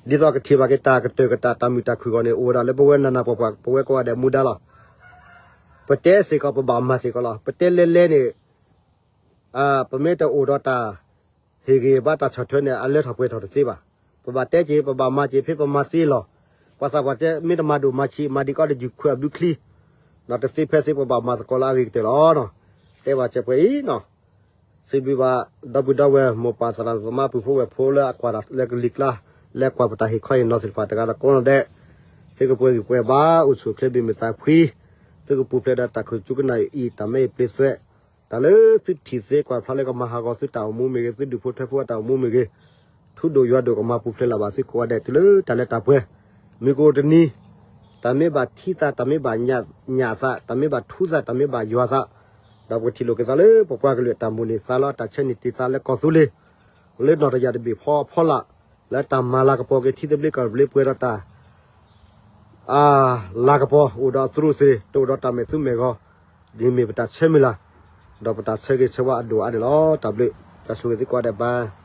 သိးကထံၣ်ဘၣ်က့ၤတၢ်ကတၢၢ်ကတၢၢ်တၢ်မုာ်တၢ်ခုၣ်အဂီၢ်န့ၣ် အိၣ်ဝဲဒၣ်လၢပဝဲနးနးပှၢ်ပှၢ် ပဝဲကိးဂၤဒဲးမူဒါလီၤ. ပတဲစ့ၢ်ကီး ပဘၣ်မၤစ့ၢ်ကီးလီၤ. ပတဲလဲလဲန့ၣ် ပမ့ၢ်တအိၣ်ဒီးတၢ်ဟ့ၣ်ဂ့ၤဘါတၢ်ဆီၣ်ထွဲန့ၣ် အလၢထီၣ်ပှဲၤထီၣ်တသ့ဘၣ်. ပဘၣ်တဲက့ၤ ပဘၣ်မၤက့ၤ ဖဲပမၤသ့လီၤ. ပှၤသးပှၢ်တဲ မ့ၢ်တမၤဒိၣ်မၤဆံး မၤဒံးကီးတယုၢ်ခွဲးအဘျုးချံ, ဒီးတသ့ဖဲသ့ ပဘၣ်မၤသကိးလၢအဂ့ၤကတၢၢ်လီၤ. တဲဘၣ်စၢၤပှဲၤအံၤနီၤ. စံးဘျုးဘၣ် ဒီပုၢ်ဒီဝဲၢ် မိၢ်ပၢ်သရၣ်သမါ ပုၢ်ဖိဝဲၢ်ဖိလၢအကွၢ်တၢ်လၢကလံၤကျါ, လၢကွၢ်ပတၢ်ဟ့ၣ်ခီဟ့ၣ်နီၤသ့ၣ်တဖၣ်တဂၤဒီးကိးဂၤဒဲး, သုကပှဲၤဂံၢ်ပှဲၤဘါ အိၣ်ဆူၣ်အိၣ်ချ့ဘၣ်မုာ်သးဖှံ, သုကပူၤဖျဲးဒီးတၢ်ခိၣ်ဆူကနၣ်အံၤ တၢ်မဲအံၤပျ့သွဲး, တၢ်လၢသုထံၣ်သ့ကွၢ်ဖျါလၢကမၤဟးဂီၤသုတၢ်အိၣ်မူမ့ၢ်ဂ့ၤ, သုဒူၣ်ဖိထၢဖိအတၢ်အိၣ်မူမ့ၢ်ဂ့ၤ, ထူဒိၣ်ယွၤဒိၣ်ကမၤပူၤဖျဲးလၢ်ဘၣ်သုကိးဂၤဒဲး တုၤလၢတၢ်လၢတၢ်ပှဲၤ, မုၢ်ကအိၣ်တနံၤ, တၢ်မ့ၢ်ဘၣ်ထံသး တၢ်မ့ၢ်ဘၣ်ညၣ်သး တၢ်မ့ၢ်ဘၣ်ထူသး တၢ်မ့ၢ်ဘၣ်ယွၤသး, ဒီးပကထံၣ်လိာ်က့ၤသးလၢ ပပှၤကလုာ်အတၢ်မိၣ်န့ၢ်သးလီၤ အတၢ်ဆၢန့ၢ်တ့ၢ်သးလၢကီၢ်သူလ့ၤ, လၢနီၢ်တယၢ်တဘ့ၣ်ဖီအဖီလာ်, လၢတၢ်မၤလၤကပီၤက့ၤထံသဘျ့ကီၢ်သဘျ့ပှဲၤဒီးတၢ် လၤကပီၤ အိၣ်ဒီးအသရူးသရ့ၤ တအိၣ်ဒီးတၢ်မဲာ်သူမဲာ်ဂီၤ, ဒ်မ့ၢ်ပတၢ်ဆၢမုၢ်လၢ်, ဒီးပတၢ်ဆၢဂ့ၤဆၢဝါအဒိၣ်အါန့ၣ်လီၤ. တၢ်ဘျုး, တၢ်ဆိၣ်ဂ့ၤသုကိးဂၤဒဲးဘၣ်.